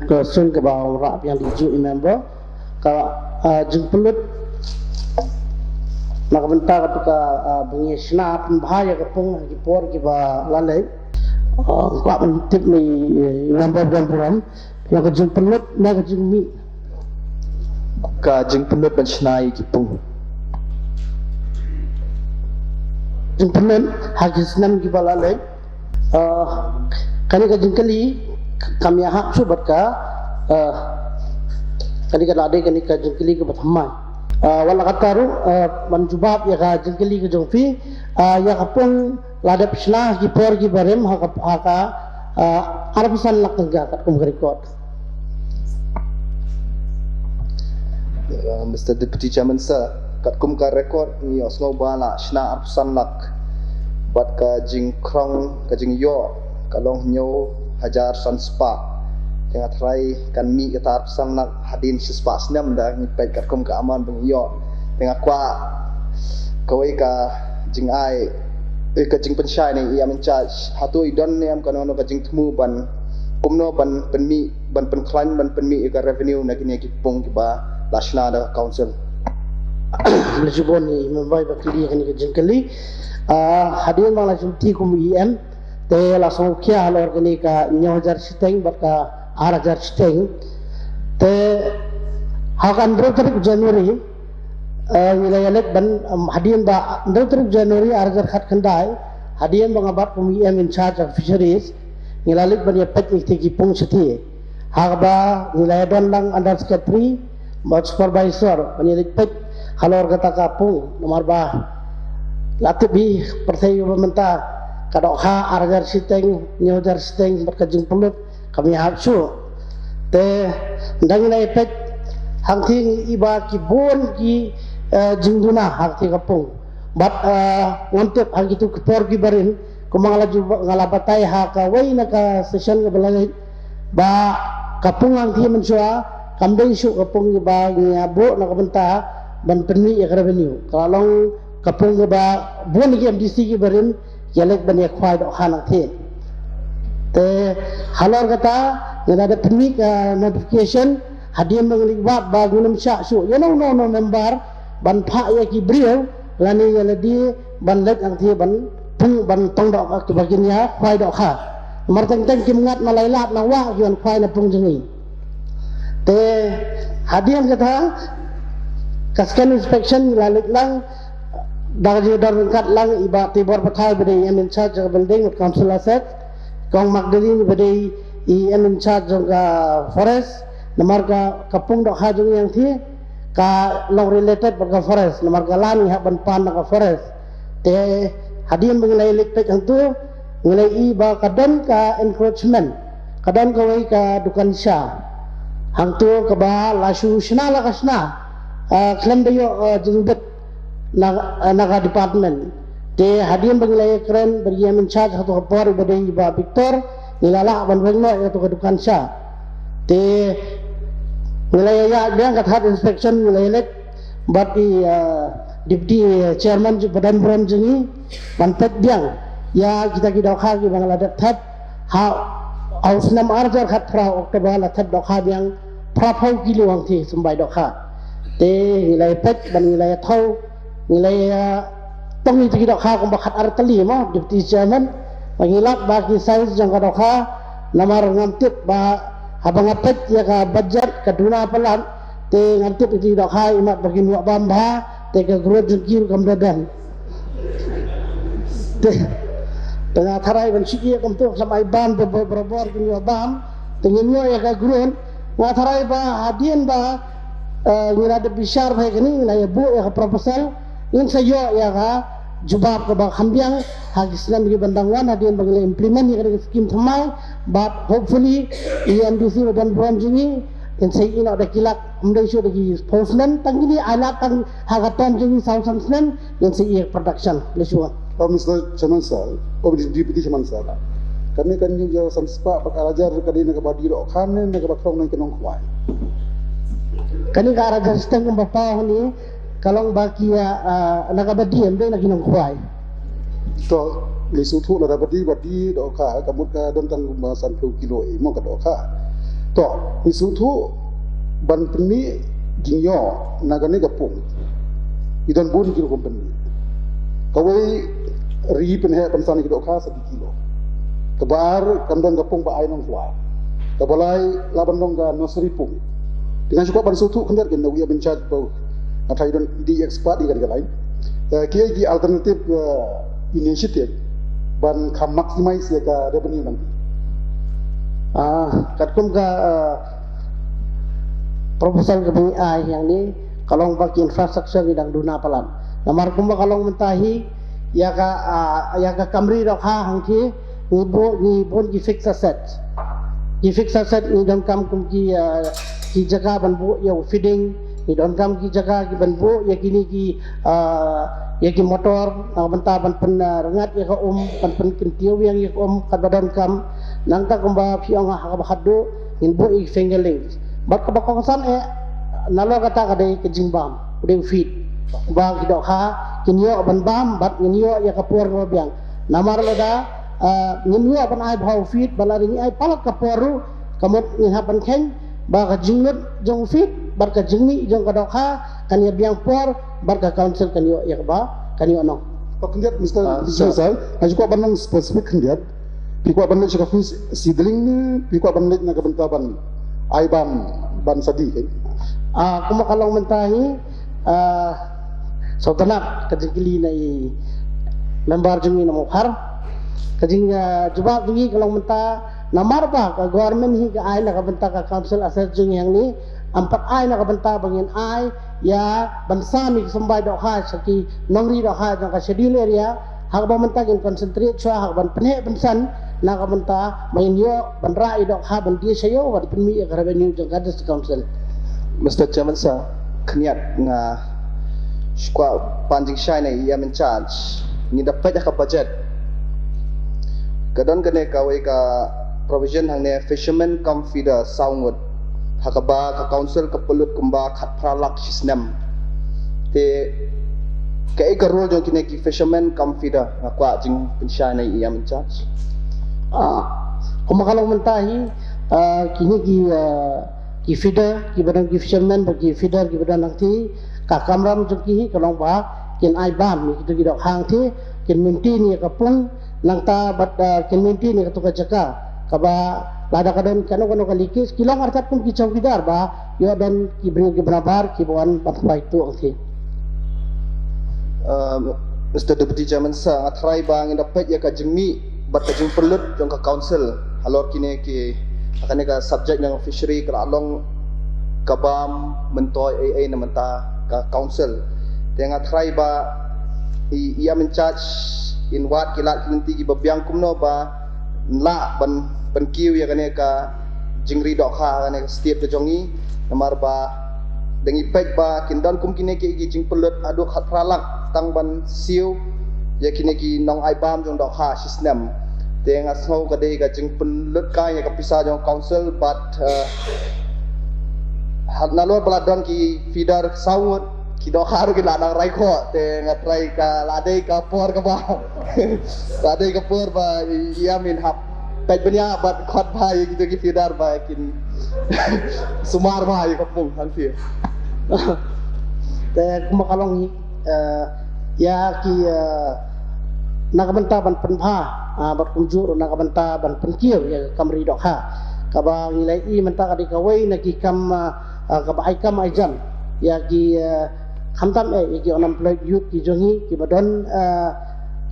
ka suiñ kaba wanrah biang da i juh i member, ka, ah, jingpynlut na ka bynta katu ka, ah, ba ngi shna pynbha ïa ka pung ha ki por kiba la leit. Ah, kwah ban tip na i, i member ba don burom ïa ka jingpynlut ne ka jingmih. Ka jingpynlut ban shna ïa ki pung. Jingpynlut ha ki snem kiba la leit. Ah, kane ka jingkylli kam ïahap shuh bad ka, ah, kane ka la dei kane ka jingkylli kaba thymmai. Ah, wat la katta ruh, ah, ban jubab ïa ka jingkylli ka jong phi, ah, ïa ka pung la dep shna ha ki por kiba rim ha ka, ha ka, ah, arphew san lak tyngka katkum ka record. Uh, Mister Deputy Chairman Sir, katkum ka record ngi ïohsngew ba la shna arphew san lak. Bad ka jingkhrong, ka jingïoh ka long hynñiew hajar san spah. Te nga tharai kan mih kata arphew san lak hadien shi spah snem da ngi peit katkum ka amount ba ngi ïoh. Te nga kwah kawei ka jingai, eh, ka jingpynshai na i E M in charge, hato i don ne em kano kano ka jingthmu ban kumno ban pynmih, ban pynkhlaiñ, ban pynmih ïa ka revenue na kine ki pung kiba la shna da ka council. Khublei shibun i member ba kylli ïa kane ka jingkylli. Ah, hadien ba nga la shim ti kum i E M, te la sngewkhia halor kane ka hynñiew hajar shiteng bad ka ar hajar shiteng. Te ha ka hynriew tarik January, eh, ngi la ïaleit ban, em, hadien ba hynriew tarik January ar hajar khatkhyndai, hadien ba nga bat kum i E M in charge of fisheries, ngi la leit ban ïa peit ïa kiti ki pung shathie. Ha kaba ngi la ïa don lang under secretary bad supervisor ban ïa leit peit halor kata ka pung, namar ba la tip hi pyrthei ba mynta ka dohkha ar hajar shiteng, hynñiew hajar shiteng bad ka jingpynlut kam ïahap shuh. Te ynda ngi la ïa peit hangthie ngi i ba ki bun ki, eh, jingduna hangthie ka pung. Bad, eh, ngam tip ha kitu ki por kiba rim, kumba nga la ju, nga la batai ha kawei na ka session kaba la leit, ba ka pung hangthie mynshuwa kam dei shuh ka pung kiba ngi ïa buh na ka bynta ban pynmih ïa ka revenue. Ka la long ka pung kaba bun ki M D C kiba rim ki ïa leit ban ïa khwai dohkha hangthie. Te halor kata, nga la dep pynmih ka notification, hadien ba ngi la wad ba ngin ym shah shuh ïa uno uno u member ban phah ïa ki briew lane ïa lade ban leit hangtei ban pung ban tong doh ka kiba kin ïa khwai dohkha. Namar teng teng kim ngat na lai lad na wah ki ban khwai na pung jong ngi. Te hadien kata, ka second inspection la leit lang da ka jingdon ryngkat lang i Bah Tibor Pathaw ba dei i M in charge jong ka building with council asset, Kong Magdalene ba dei i M in charge jong ka forest. Namar ka, ka pung dohkha jong ngi hangtei ka long related bad ka forest, namar ka lam ngi hap ban pan na ka forest. Te hadien ba ngi la ïa leit peit hangto, ngi la ïohi ba ka don ka encroachment, ka don kawei ka dukan sha hangto kaba la shu shna la ka shna, ah, khlem da ïoh, ah, jingbit na, na ka department. Te hadien ba ngi la ïakren bad i M in charge ha kato ka por ba dei i Bah Victor, ngi la lah ban weng noh ïa kato ka dukan sha. Te ngi la ïa ïaid biang, ka third inspection ngi la ïa leit bad i, ah, deputy chairman jong, ba don burom jong ngi, ban peit biang ïa kita ki dohkha kiba nga la dep thep. Ha, ha u snem ar hajar khatphra, October, la thep dohkha biang phra phew kilo hangtei symbai dohkha. Te ngi la ïa peit bad ngi la ïa thew, ngi la ïa tong ïa kita ki dohkha kumba khat ar tylli mo, deputy chairman. Ba ngi lap ba ki size jong ka dohkha, namar ngam tip ba haba nga peit ïa ka budget ka duna palat, te ngam tip ïa kita ki dohkha, imat ba kin ïoh bam bha, te ka growth jong ki ruh kam da don. Te, te nga tharai ban shu ïa kumto khlem ai bam, te ba barabor kin ïoh bam, te ngin ïoh ïa ka growth. Nga tharai ba hadien ba, eh, ngi la dep bishar bha ïa kane, ngi la ïa buh ïa ka proposal, ngin sa ïoh ïa ka jubab kaba kham biang ha ki snem kiban dang wan, hadien ba ngi la implement ïa ka skim thymmai. But hopefully i M D C ba don burom jong ngi, ngin sa ïoh da ki lak, ym dei shuh da ki phew snem, tang kine ai lad tang ha ka term jong ngi saw san snem, ngin sa ïoh production. Khublei shibun. Oh, Mister Chairman Sir, oh, Deputy Chairman Sir. Kane ka hynñiew hajar san spah bad ar hajar ka dei na kaba die dohkha ne na kaba khrong na ki nongkhwai? Kane ka ar hajar shiteng kumba paw hangne, ka long ba ki, ah, ah, na kaba die, ym dei na ki nongkhwai. To, ngi sngewthuh lada ba die, ba die dohkha, ka mut ka don tang kumba sanphew kilo, eh, mo, ka dohkha. To, ngi sngewthuh ban pynmih jingïoh na kane ka pung, i don bun ki rukom pynmih. Kawei, ri pynheh pynsan ïa ki dohkha sa kilo. Kaba ar, kan don ka pung ba ai nongkhwai. Kaba lai, lah ban long ka nursery pung. Te nga shu kwah ban sngewthuh khyndiat ïa u M in charge ba nga tharai i don, i dei expert ïa kane ka line. Eh, kiei ki alternative, eh, initiative ban kham maximize ïa ka revenue nangta? Ah, katkum ka, ah, proposal kaba ngi ai hangne, ka long ba ki infrastructure ngi dang duna palat. Namar kumba ka long mynta hi, ïa ka, ah, ïa ka kam ri dohkha hangtei, ngi buh, ngi bun ki fixed asset. Ki fixed asset ngi donkam kum ki, ah, ki jaka ban buh ïa u feeding, ngi donkam ki jaka kiban buh ïa kine ki, ah, ïa ki motor, na ka bynta ban pyn, ah, rngat ïa ka um, ban pynkyntiew biang ïa ka um, katba donkam, nangta kumba phi ong ha kaba khatduh, ngin buh ïa ki fingerlings. Bad kaba kongsan eh, nalor kata ka dei ka jingbam, ka dei u feed. Ba ki dohkha kin ïoh ban bam, bad ngin ïoh ïa ka por kaba biang. Namar lada, ah, ngim ïoh ban ai bha u feed, ba lada ngi ai palat ka por ruh, ka mut ngin hap ban kheiñ ba ka jinglut jong u feed bad ka jingmih jong ka dohkha kan ïa biang por, bad ka council kan ïoh ïa kaba kan ïoh nong. To khyndiat, Mister, ah, Mister sir. Sir, nga ju kwah ban long specific khyndiat. Phi kwah ban leit sha ka feed seedling ne phi kwah ban leit na ka bynta ban ai bam, ban sa die, kan? Ah, kumba ka long mynta hi, ah, sawdong ka jingkylli na i member jong ngi na Mawkhar. Ka jing, ah, jubab jong ngi ka long mynta, namar ba ka government hi ka ai na ka bynta ka council asset jong ngi hangne, ym pat ai na ka bynta ba ngin ai ïa ban sam ïa ki symbai dohkha sha ki nongri dohkha jong ka schedule area. Ha kaba mynta ngin concentrate shuwa ha kaban pynheh pynsan na ka bynta ba ngin ïoh ban rah ïa dohkha ban die sha ïew ban pynmih ïa ka revenue jong ka District Council. Mister Chairman Sir, khyndiat nga shu kwah pan jingshai na i M in charge. Ngi da peit ha ka budget, ka don kane kawei ka provision hangne, fisherman cum feeder saw ngut, ha kaba ka council ka pynlut kumba khatphra lak shi snem. Te kaei ka role jong kine ki fisherman cum feeder? Nga kwah jingpynshai na i M in charge. Ah, Kumba ka long mynta hi, ah, kine ki, ah, ki feeder, ki ba don ki fishermen, ba ki feeder, ki ba don hangtei, ka kamram jong ki hi, ka long ba kin ai bam ïa kito ki dohkha hangtei, kin maintain ïa ka pung, nangta bad, ah, kin maintain ïa kato ka jaka kaba lada ka don kano kano ka leakage, ki long artat kum ki chowkidar ba ïoh don ki briew ki ba nabar ki ba wan ban pynpaw ïa kato hangtei. Uh, Mister Deputy Chairman Sir, nga tharai ba ngin da peit ïa ka jingmih bad ka jingpynlut jong ka council halor kine ki, kane ka subject jong fishery ka la long ka bam myntoi ei ei na mynta ka council. Te nga tharai ba i, i ïam in charge, in wad ki lad ki lynti ki ba biang kumno ba lah ban pynkiew ïa kane ka jingri dohkha kane ka state ka jong i, namar ba dang i peit ba kin don kum kine ki, ki jingpynlut haduh khatphra lak tang ban siew ïa kine ki nong ai bam jong dohkha shi snem. Te nga sngew ka dei ka jingpynlut kai ïa ka pisa jong council, but uh, nalor ba la don ki feeder saw ngut, ki dohkha ruh ki la nang rai khoh. Te nga tharai ka la dei ka por kaba la dei ka por ba i ïam in hap peit bniah bad khot bha ïa kito ki feeder ba kin sumar bha ïa ka pung hangtei. Te kumba ka long hi, eh, ïa ki, eh, na ka bynta ban pynbha, ah, bad kumjuh ruh na ka bynta ban pynkiew ïa ka kam ri dohkha, kaba ngi la ïohi mynta ka dei kawei na ki kam, ah, ah, kaba ai kam ai jam ïa ki, eh, khamtam eh ïa ki unemployed youth ki jong ngi ki ba don, eh,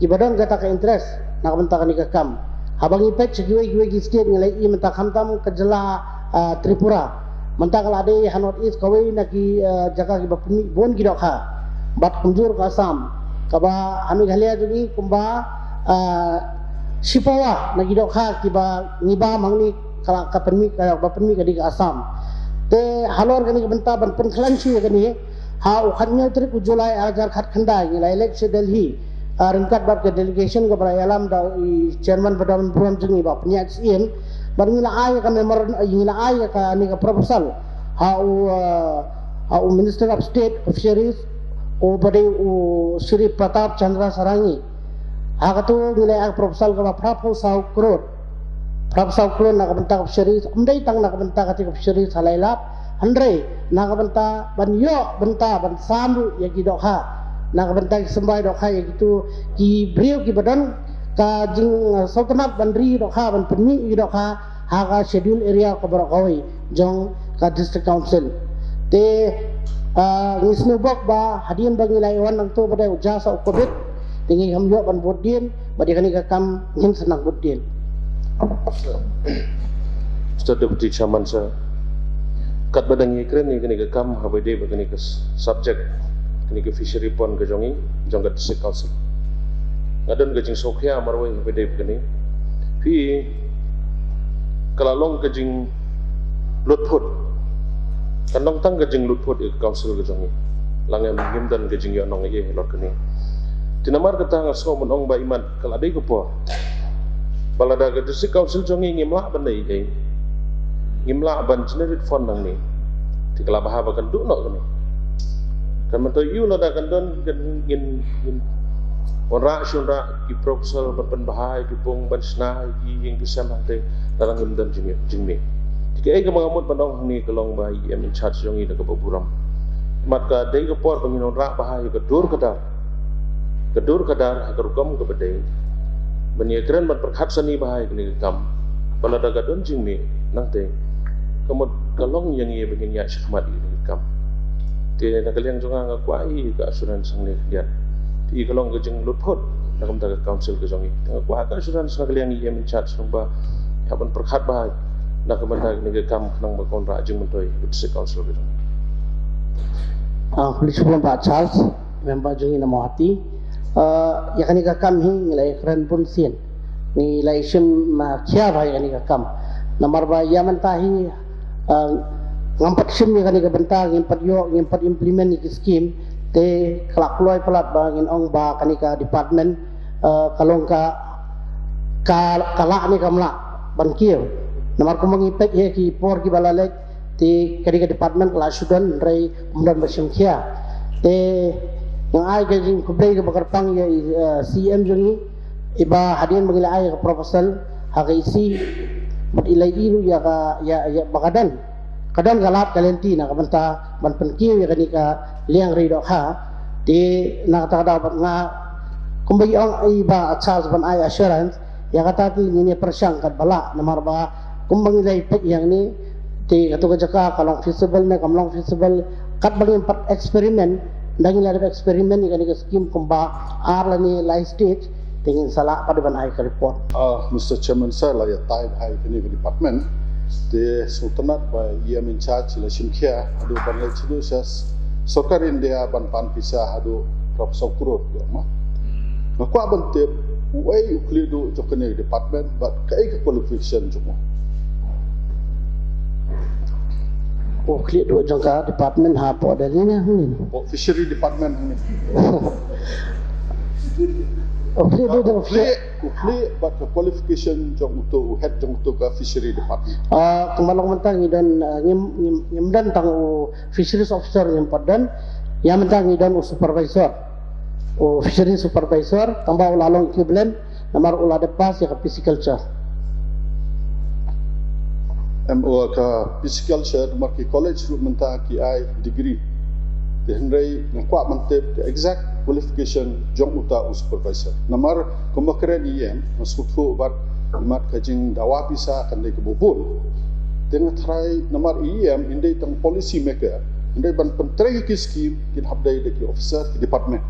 ki ba don kata ka interest na ka bynta kane ka kam. Haba ngi peit sha kiwei kiwei ki state ngi la ïohi mynta khamtam ka jylla, ah, Tripura, mynta ka la dei ha North East kawei na ki, ah, jaka ki ba pynmih bun ki dohkha. Bad kumjuh ka Assam, kaba ha Meghalaya jong ngi kumba, ah, shipawa na ki dohkha ki ba ngi bam hangne ka la ka pynmih, ka ba pynmih ka dei ka Assam. Te halor kane ka bynta ban pynkhlaiñ shuh ïa kane, ha u khathynñiew tarik u July ar hajar khatkhyndai ngi la ïaleit sha Delhi, ah, ryngkat bad ka delegation kaba la ïalam da i chairman ba don burom jong ngi Bah Pynïaid Syiem, bad ngi la ai ïa ka memorandum, ngi la ai ïa kane ka proposal ha u, ah, ha u Minister of State of Fisheries, u ba dei u Shri Pratap Chandra Sarangi. Ha kato ngi la ai proposal kaba phraphew saw klur. Phraphew saw klur na ka bynta ka fisheries, ym dei tang na ka bynta kata ka fisheries ha Lailap, hynrei na ka bynta ban ïoh bynta ban sam ruh ïa ki dohkha, na ka bynta ki symbai dohkha ïa kito ki briew ki ba don ka jing, eh, sngewtynnat ban ri dohkha, ban pynmih ïa ki dohkha ha ka schedule area ka baroh kawei jong ka district council. Te, ah, ngi sngewbok ba hadien ba ngi la ïa wan nangto ba dei u ja sa u covid, te ngi kham ïoh ban bud dien, bad ïa kane ka kam ngin sa nang bud dien. Mister Deputy Chairman Sir, katba dang ïakren ïa kane ka kam, haba ïadei bad kane ka subject, kane ka fishery pond ka jong i, jong ka District Council, nga don ka jingsngewkhia marwei haba ïadei bad kane. Phi, ka la long ka jinglutphut, kan long tang ka jinglutphut ïa ka council ka jong i. La ngim, ngim don ka jingïohnong ei ei halor kane. Te namar kata nga sngew ban ong ba imat ka la dei ka por ba lada ka District Council jong i ngim lah ban leh ei ei, ngim lah ban generate fund nangne, te ka la bha ba kan duh noh kane. Kan myntoi ïa u lada kan don, kan ngin, ngin wanrah shi wanrah ki proposal ban pynbha ïa ki pung, ban shna ïa ki ïing ki sem hangtei, lada ngim don jingmih, jingmih. Te kaei kaba nga mut ban ong hangne ka long ba i em in charge jong i da kaba burom. Mat ka dei ka por ba ngin wanrah bha ïa ka dur ka dar, ka dur ka dar ha ka rukom kaba dei, ban ïakren ban pyrkhat sani bha ïa kane ka kam. Ba lada ka don jingmih nangtei, ka mut ka long ïa ngi ba ngin ïaid shakhmat ïa kane ka kam. Te na ka liang jong nga, nga kwah ïa ka assurance hangne khyndiat. Te ka long ka jinglutphut na ka bynta ka council ka jong i. Te nga kwah ka assurance na ka liang i em in charge jong ba ïa ban pyrkhat bha na ka bynta kane ka kam khnang ba ka wanrah jingmyntoi ka District Council ka jong i. Ah, khublei shibun Bah Charles, member jong i na Mawhati. Ah, ïa kane ka kam hi ngi la ïakren bun sien, ngi la ïashim, ah, khia bha ïa kane ka kam. Namar ba ïa mynta hi, ah, ngam pat shim ïa kane ka bynta, ngim pat ïoh, ngim pat implement ïa ki scheme, te ka la kloi palat ba ngin ong ba kane ka department, ah, ka long ka, ka, ka lah ne kam lah ban kiew. Namar kumba ngi peit ïa ki por kiba la leit, te ka dei ka department ka la shu don, hynrei ym don ba shim khia. Te nga ai ka jingkhublei kaba kyrpang ïa i, eh, C M jong ngi, iba hadien ba ngi la ai ka proposal ha ka E C, Bad i la ïohi ruh ïa ka, ïa, ïa ba ka don, ka don ka lad ka lynti na ka bynta ban pynkiew ïa kane ka liang ri dohkha. Te na kata ka daw bad nga, kumba i ong i Bah Charles ban ai assurance, ïa kata te ngin ïa pyrshang katba lah, namar ba kumba ngi la ïa peit ïa kane, te kato ka jaka ka long feasible ne kam long feasible, katba ngim pat experiment, da ngi la dep experiment ïa kane ka scheme kumba ar lane lai stage, te ngin sa lah pat ban ai ka report. Ah, Mister Chairman Sir, la ïa tai bha ïa kane ka department. Te sngewtynnat ba i ïa in charge la shim khia haduh ban leit sha sorkar India ban pan pisa haduh arphew saw klur, ïa ma. Nga kwah ban tip uei u khlieh duh jong kane ka department bad kaei ka qualification jong u. U khlieh duh jong ka department hapoh Delhi ne, hmm. Hapoh fishery department ne. U khlieh duh jong u khlieh, u khlieh bad ka qualification jong uto u head jong uto ka fishery department. Ah, kumba long mynta ngi don, ah, ngim, ngim, ngim don tang u fisheries officer, ngim pat don. Ïa mynta ngi don u supervisor. U fisheries supervisor, tang ba u la long equivalent, namar u la dep pass ïa ka pisciculture. Em, u ka pisciculture, namar ki college ruh mynta ki ai degree. Te hynrei nga kwah ban tip ka exact qualification jong uta u supervisor. Namar kumba kren i em, nga sngewthuh bad imat ka jingdawa pisa kan dei kaba bun. Te nga tharai namar i em, in dei tang policy maker, in dei ban pyntrei ki scheme, kin hap dei da ki officer ki department.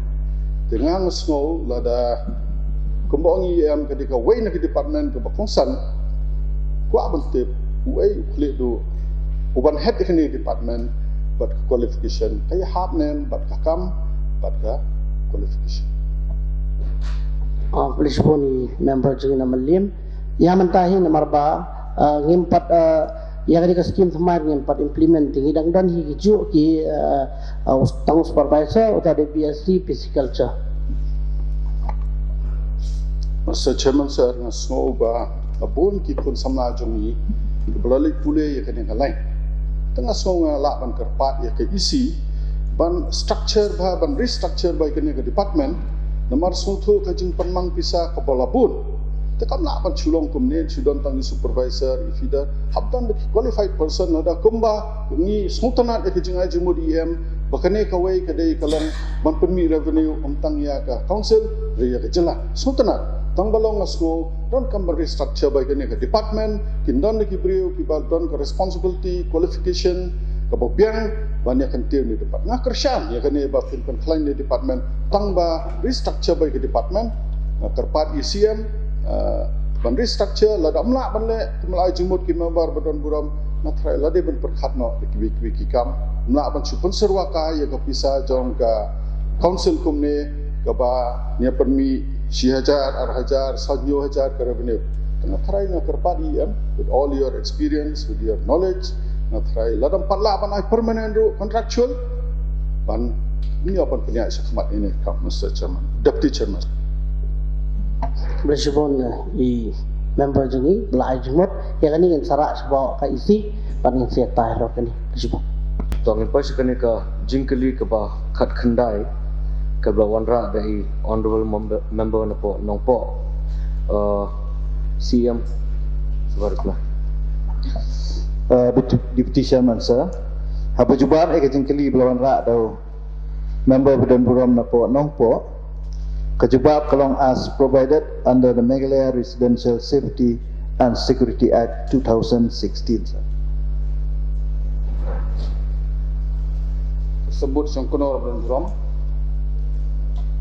Te nga nga sngew lada kumba ong i em ka dei kawei na ki department kaba kongsan, kwah ban tip uei u khlieh duh u ban head ïa kane ka department bad ka qualification, ka ïahap ne em bad ka kam bad ka qualification. Ah, khublei shibun i member jong ngi na Mylliem. Ïa mynta hi namar ba, ah, ngim pat, ah, ïa kane ka scheme thymmai ngim pat implement, te ngi dang don hi ki juh ki, ah, ah, tang u supervisor uta dei B S C pisciculture. Mister Chairman Sir, nga sngew ba ka bun ki khun samla jong ngi kiba la leit pule ïa kane ka lain. Te nga sngew nga lah ban kyrpad ïa ka E C ban structure bha, ban restructure bha ïa kane ka department. Namar sngewthuh ka jingpynmang pisa kaba la bun. Te kam lah ban shu long kumne, shu don tang i supervisor, i feeder, hap don da ki qualified person, lada kumba ngi sngewtynnat ïa ka jingai jingmut i em ba kane kawei ka dei ka long ban pynmih revenue ym tang ïa ka council, hynrei ïa ka jylla. Sngewtynnat, tang ba long nga sngew donkam ban restructure bha ïa kane ka department, kin don da ki briew kiba don ka responsibility, qualification kaba biang ban ïa kyntiew ne department. Nga kyrshan ïa kane ba phin pynkhlaiñ ne department, tang ba restructure bha ïa ka department. Nga kyrpad ïa C M, ah, ban restructure, lada ym lah ban leh kumba la ai jingmut ki member ba don burom, nga tharai la dei ban pyrkhat noh da kiwei kiwei ki kam. Ym lah ban shu pynsyrwa kai ïa ka pisa jong ka council kumne kaba ngi pynmih shi hajar, ar hajar, san hynñiew hajar ka revenue. Te nga tharai nga kyrpad ïa em, with all your experience, with your knowledge, nga tharai lada ym pat lah ban ai permanent ruh, contractual, ban ngi ïa ban pynïaid sha khmat ine ka, Mister Chairman, Deputy Chairman. Khublei shibun, eh, i member jong ngi ba la ai jingmut. Ïa kane ngin sa rah sha ka E C bad ngin sa ïa tai halor kane. Khublei shibun. To ngin poi sha kane ka jingkylli kaba khatkhyndai kaba la wanrah da i honorable member, member napoh Nongpoh. Uh, C M, sabar kena. Uh, Deputy, Deputy Chairman Sir, haba jubab ïa ka jingkylli ba la wanrah da u member ba don burom napoh Nongpoh, ka jubab ka long as provided under the Meghalaya Residential Safety and Security Act two thousand sixteen, sir. Sembut song kynor ba don burom.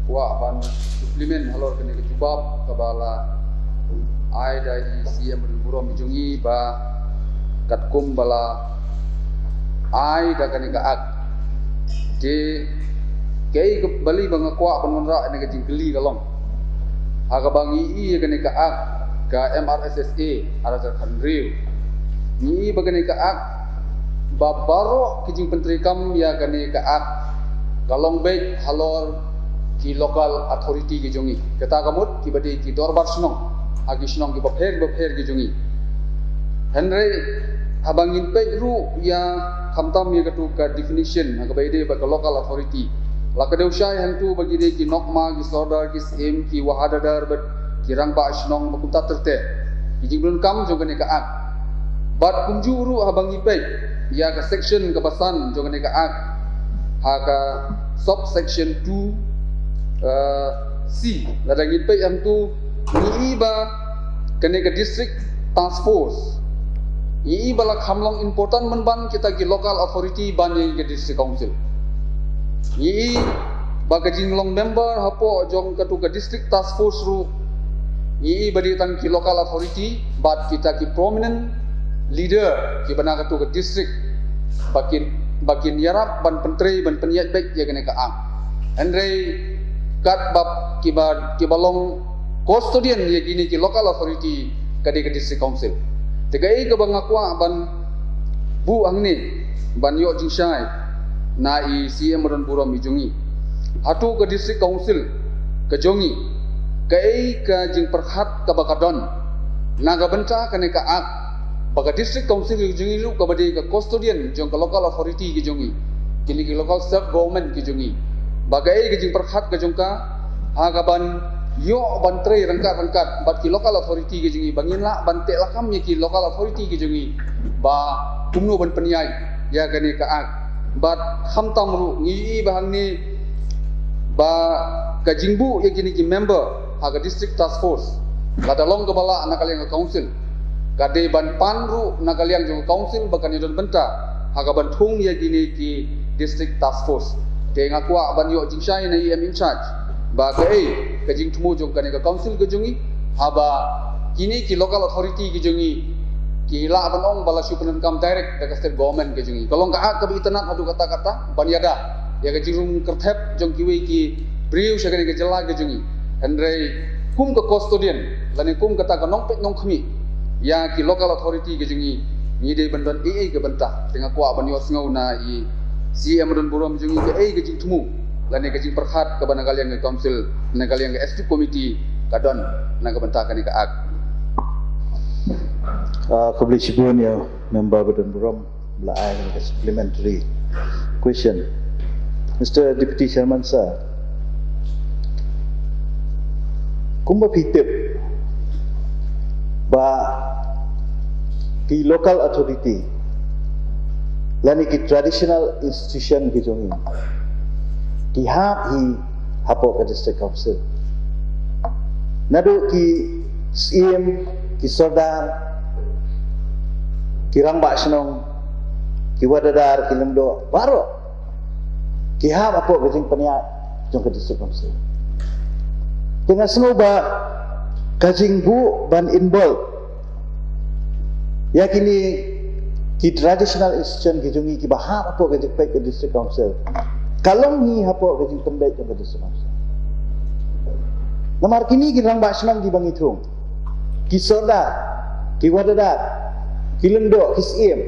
Kwah ban supplement halor kane ka jubab kaba la ai da i C M ba don burom jong ngi ba katkum ba la ai da kane ka act. Te kaei kaba li ba nga kwah ban wanrah ïa kane ka jingkylli ka long, ha kaba ngi ïohi ïa kane ka act ka M R S S A ar hajar khathynriew. Ngi ïohi ba kane ka act, ba baroh ki jingpyntreikam ïa kane ka act ka long beit halor ki local authority ki jong ngi. Kata ka mut kiba dei ki dorbar shnong ha ki shnong kiba pher kiba pher ki jong ngi. Hynrei haba ngin peit ruh ïa khamtam ïa katu ka definition ha kaba ïadei bad ka local authority, la ka dei u shai hangtu ba ki dei ki nokma, ki sordar, ki syiem, ki wahadadar bad ki rangbah shnong bad kumta ter ter. Ki jingdonkam jong kane ka act. Bad kumjuh ruh haba ngi peit ïa ka section kaba san jong kane ka Act, ha ka subsection two, uh, C, lada ngi peit hangtu, ngi i ba kane ka District Task Force, ngi i ba la kham long important mynban kita ki local authority ban ïa ka District Council. Ngi i ba ka jinglong member hapoh jong katu ka District Task Force ruh, ngi i ba dei tang ki local authority bad kita ki prominent leader kiba na katu ka district, ba kin, ba kin ïarap ban pyntrei, ban pynïaid beit ïa kane ka Act. Hynrei katba kiba, kiba long custodian ïa kine ki local authority ka dei ka District Council. Te kaei kaba nga kwah ban buh hangne, ban ïoh jingshai na i C E M ba don burom i jong ngi, hato ka District Council ka jong ngi, kaei ka jingpyrkhat kaba ka don na ka bynta kane ka Act, ba ka District Council ka jong ngi ruh kaba dei ka custodian jong ka local authority ka jong ngi, kine ki local self government ka jong ngi, ba kaei ka jingpyrkhat ka jong ka ha kaban ïoh ban trei ryngkat-ryngkat bad ki local authority ka jong ngi, ba ngin lah ban teh lakam ïa ki local authority ka jong ngi ba kumno ban pynïaid ïa kane ka Act. Bad khamtam ruh ngi i ba hangne ba ka jingbuh ïa kine ki member ha ka District Task Force, lada long kaba lah na ka liang ka Council, ka dei ban pan ruh na ka liang jong ka Council ba kan ïadon bynta ha kaban thung ïa kine ki District Task Force. Te nga kwah ban ïoh jingshai na i E M in charge ba kaei ka jingthmu jong kane ka Council ka jong ngi, haba kine ki local authority ka jong ngi ki lah ban ong ba la shu pyndonkam direct da ka State Government ka jong ngi. Ka long ka Act kaba itynnad haduh katta-katta ban ïada ïa ka jingrung kyrthep jong kiwei ki briew sha kane ka jylla ka jong ngi. Hynrei kum ka custodian lane kum kata ka nongpeit nongkhmih ïa ki local authority ka jong ngi, ngi dei ban don ei ei ka bynta. Te nga kwah ban ïohsngew na i C E M ba don burom jong ngi kaei ka jingthmu lane ka jingpyrkhat kaba na ka liang ka Council, na ka liang ka Executive Committee ka don na ka bynta kane ka Act. Ah, khublei shibun ïa member ba don burom ba la ai ka supplementary question. Mister Deputy Chairman Sir, kumba phi tip ba ki local authority lane ki traditional institution ki jong ngi ki hap hi hapoh ka District Council. Naduh ki Syiem, ki Sordar, ki Rangbah Shnong, ki Wahadar, ki Lyngdoh, baroh ki hap hapoh ka jingpynïaid jong ka District Council. Te nga sngew ba ka jingbuh ban involve ïa kine ki traditional institution ki jong ngi kiba hap hapoh ka jingpeit ka District Council ka long hi hapoh ka jingpynbeit jong ka District Council. Namar kine ki Rangbah Shnong kiba ngi thung, ki Sordar, ki Wahadar, ki Lyngdoh, ki Syiem,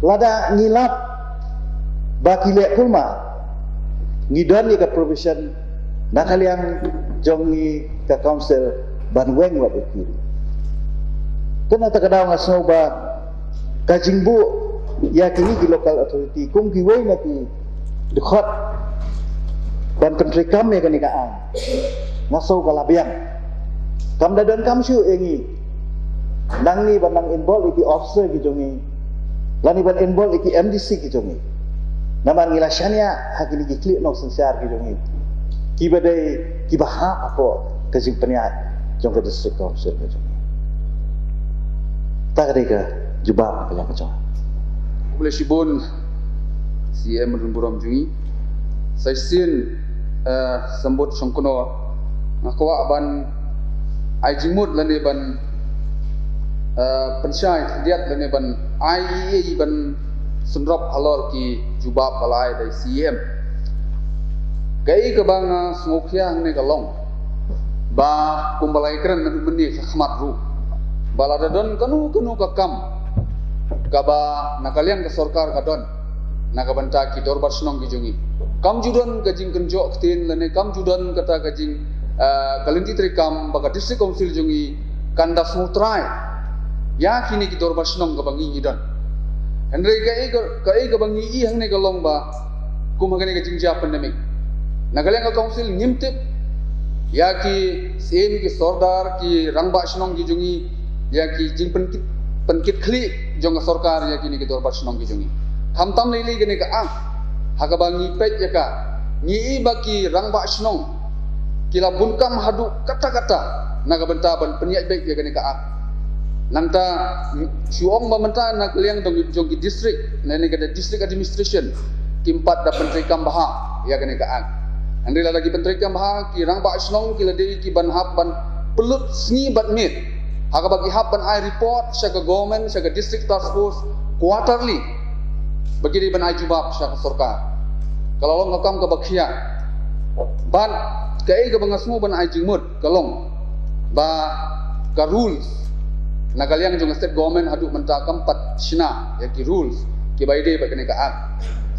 lada ngi lap ba ki leh kulmar, ngi don ïa ka provision na ka liang jong ngi ka Council ban weng wat ïa ki. Te na kata ka daw nga sngew ba ka jingbuh ïa kine ki local authority kum kiwei na ki dkhot ban pyntreikam ïa kane ka aiñ, nga sngew ka la biang. Kam da donkam shuh ïa ngi nangne ban nang involve ïa ki officer ki jong ngi lane ban involve ïa ki M D C ki jong ngi. Namar ngi la shaniah ha kine ki khlieh nongsynshar ki jong ngi kiba dei kiba hap hapoh ka jingpynïaid jong ka District Council ka jong ngi. Ta ka dei ka jubab ka jong ka jong. Khublei shibun C E M ba don burom jong ngi. Sa shisien, eh, Symbud Shongkno, nga kwah ban ai jingmut lane ban, eh, pynshai khyndiat lane ban ai ei ei ban sngewthuh halor ki jubab ba la ai da i C E M. Kaei kaba nga sngewkhia hangne ka long ba kumba la ïakren naduh mynne shakhmat ruh, ba lada don kano kano ka kam kaba na ka liang ka sorkar ka don na ka bynta ki dorbar shnong ki jong ngi, kam ju don ka jingkynjoh ktien lane kam ju don kata ka jing, eh, ka lynti treikam ba ka District Council jong ngi kan da sngewthuh ïa kine ki dorbar shnong kaba ngi ngi don. Hynrei kaei ka, kaei kaba ngi i hangne ka long ba kum ha kane ka jingjia pandemic, na ka liang ka Council ngim tip ïa ki Syiem, ki Sordar, ki Rangbah Shnong ki jong ngi, ïa ki jingpynkit pynkitkhlieh jong ka sorkar ïa kine ki dorbar shnong ki jong ngi. Khamtam lei lei kane ka act, ha kaba ngi peit ïa ka, ngi i ba ki rangbah shnong ki la bun kam haduh katta katta na ka bynta ban pynïaid beit ïa kane ka act. Nangta shu ong ba mynta na ka liang jong, jong ki district, na ne ka district administration, kim pat da pyntreikam bha ïa kane ka act. Hynrei lada ki pyntreikam bha, ki rangbah shnong ki la dei ki ban hap ban pynlut sngi bad miet ha kaba ki hap ban ai report sha ka government, sha ka district task force quarterly, ba ki dei ban ai jubab sha ka sorkar. Ka la long ka kam kaba khia. Bad kaei kaba nga sngew ban ai jingmut ka long ba ka rules na ka liang jong ka state government haduh mynta kam pat shna ïa ki rules kiba ïadei bad kane ka act.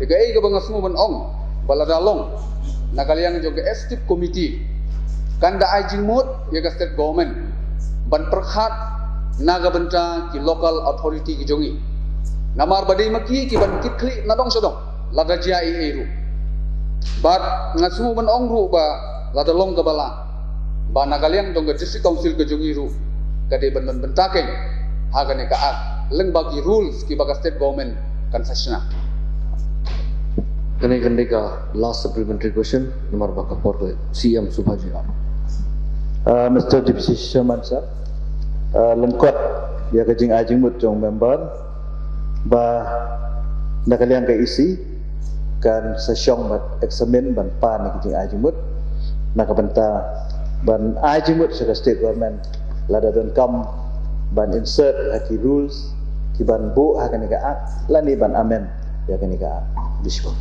Te kaei kaba nga sngew ban ong, ba lada long na ka liang jong ka executive committee, kan da ai jingmut ïa ka state government ban pyrkhat na ka bynta ki local authority ki jong ngi. Namar ba dei ma ki ki ban kitkhlieh na dong sha dong lada jia ei ei ruh. Bad nga sngew ban ong ruh ba lada long kaba lah, ba na ka liang jong ka district council ka jong ngi ruh ka dei ban don bynta keiñ ha kane ka act, lyngba ki rules kiba ka state government kan sa shna. Kane kan dei ka last supplementary question, namar ba ka por ka C M Subhaji. Uh, Mister Deputy Chairman sir, uh, lyngkot ïa ka jingai jingmut jong member, ba na ka liang ka E C kan sa shong bad examine ban pan ïa ka jingai jingmut na ka bynta ban ai jingmut sha ka state government lada donkam ban insert ha ki rules ki ban buh ha kane ka act lane ban amend ïa kane ka act. Khublei shibun.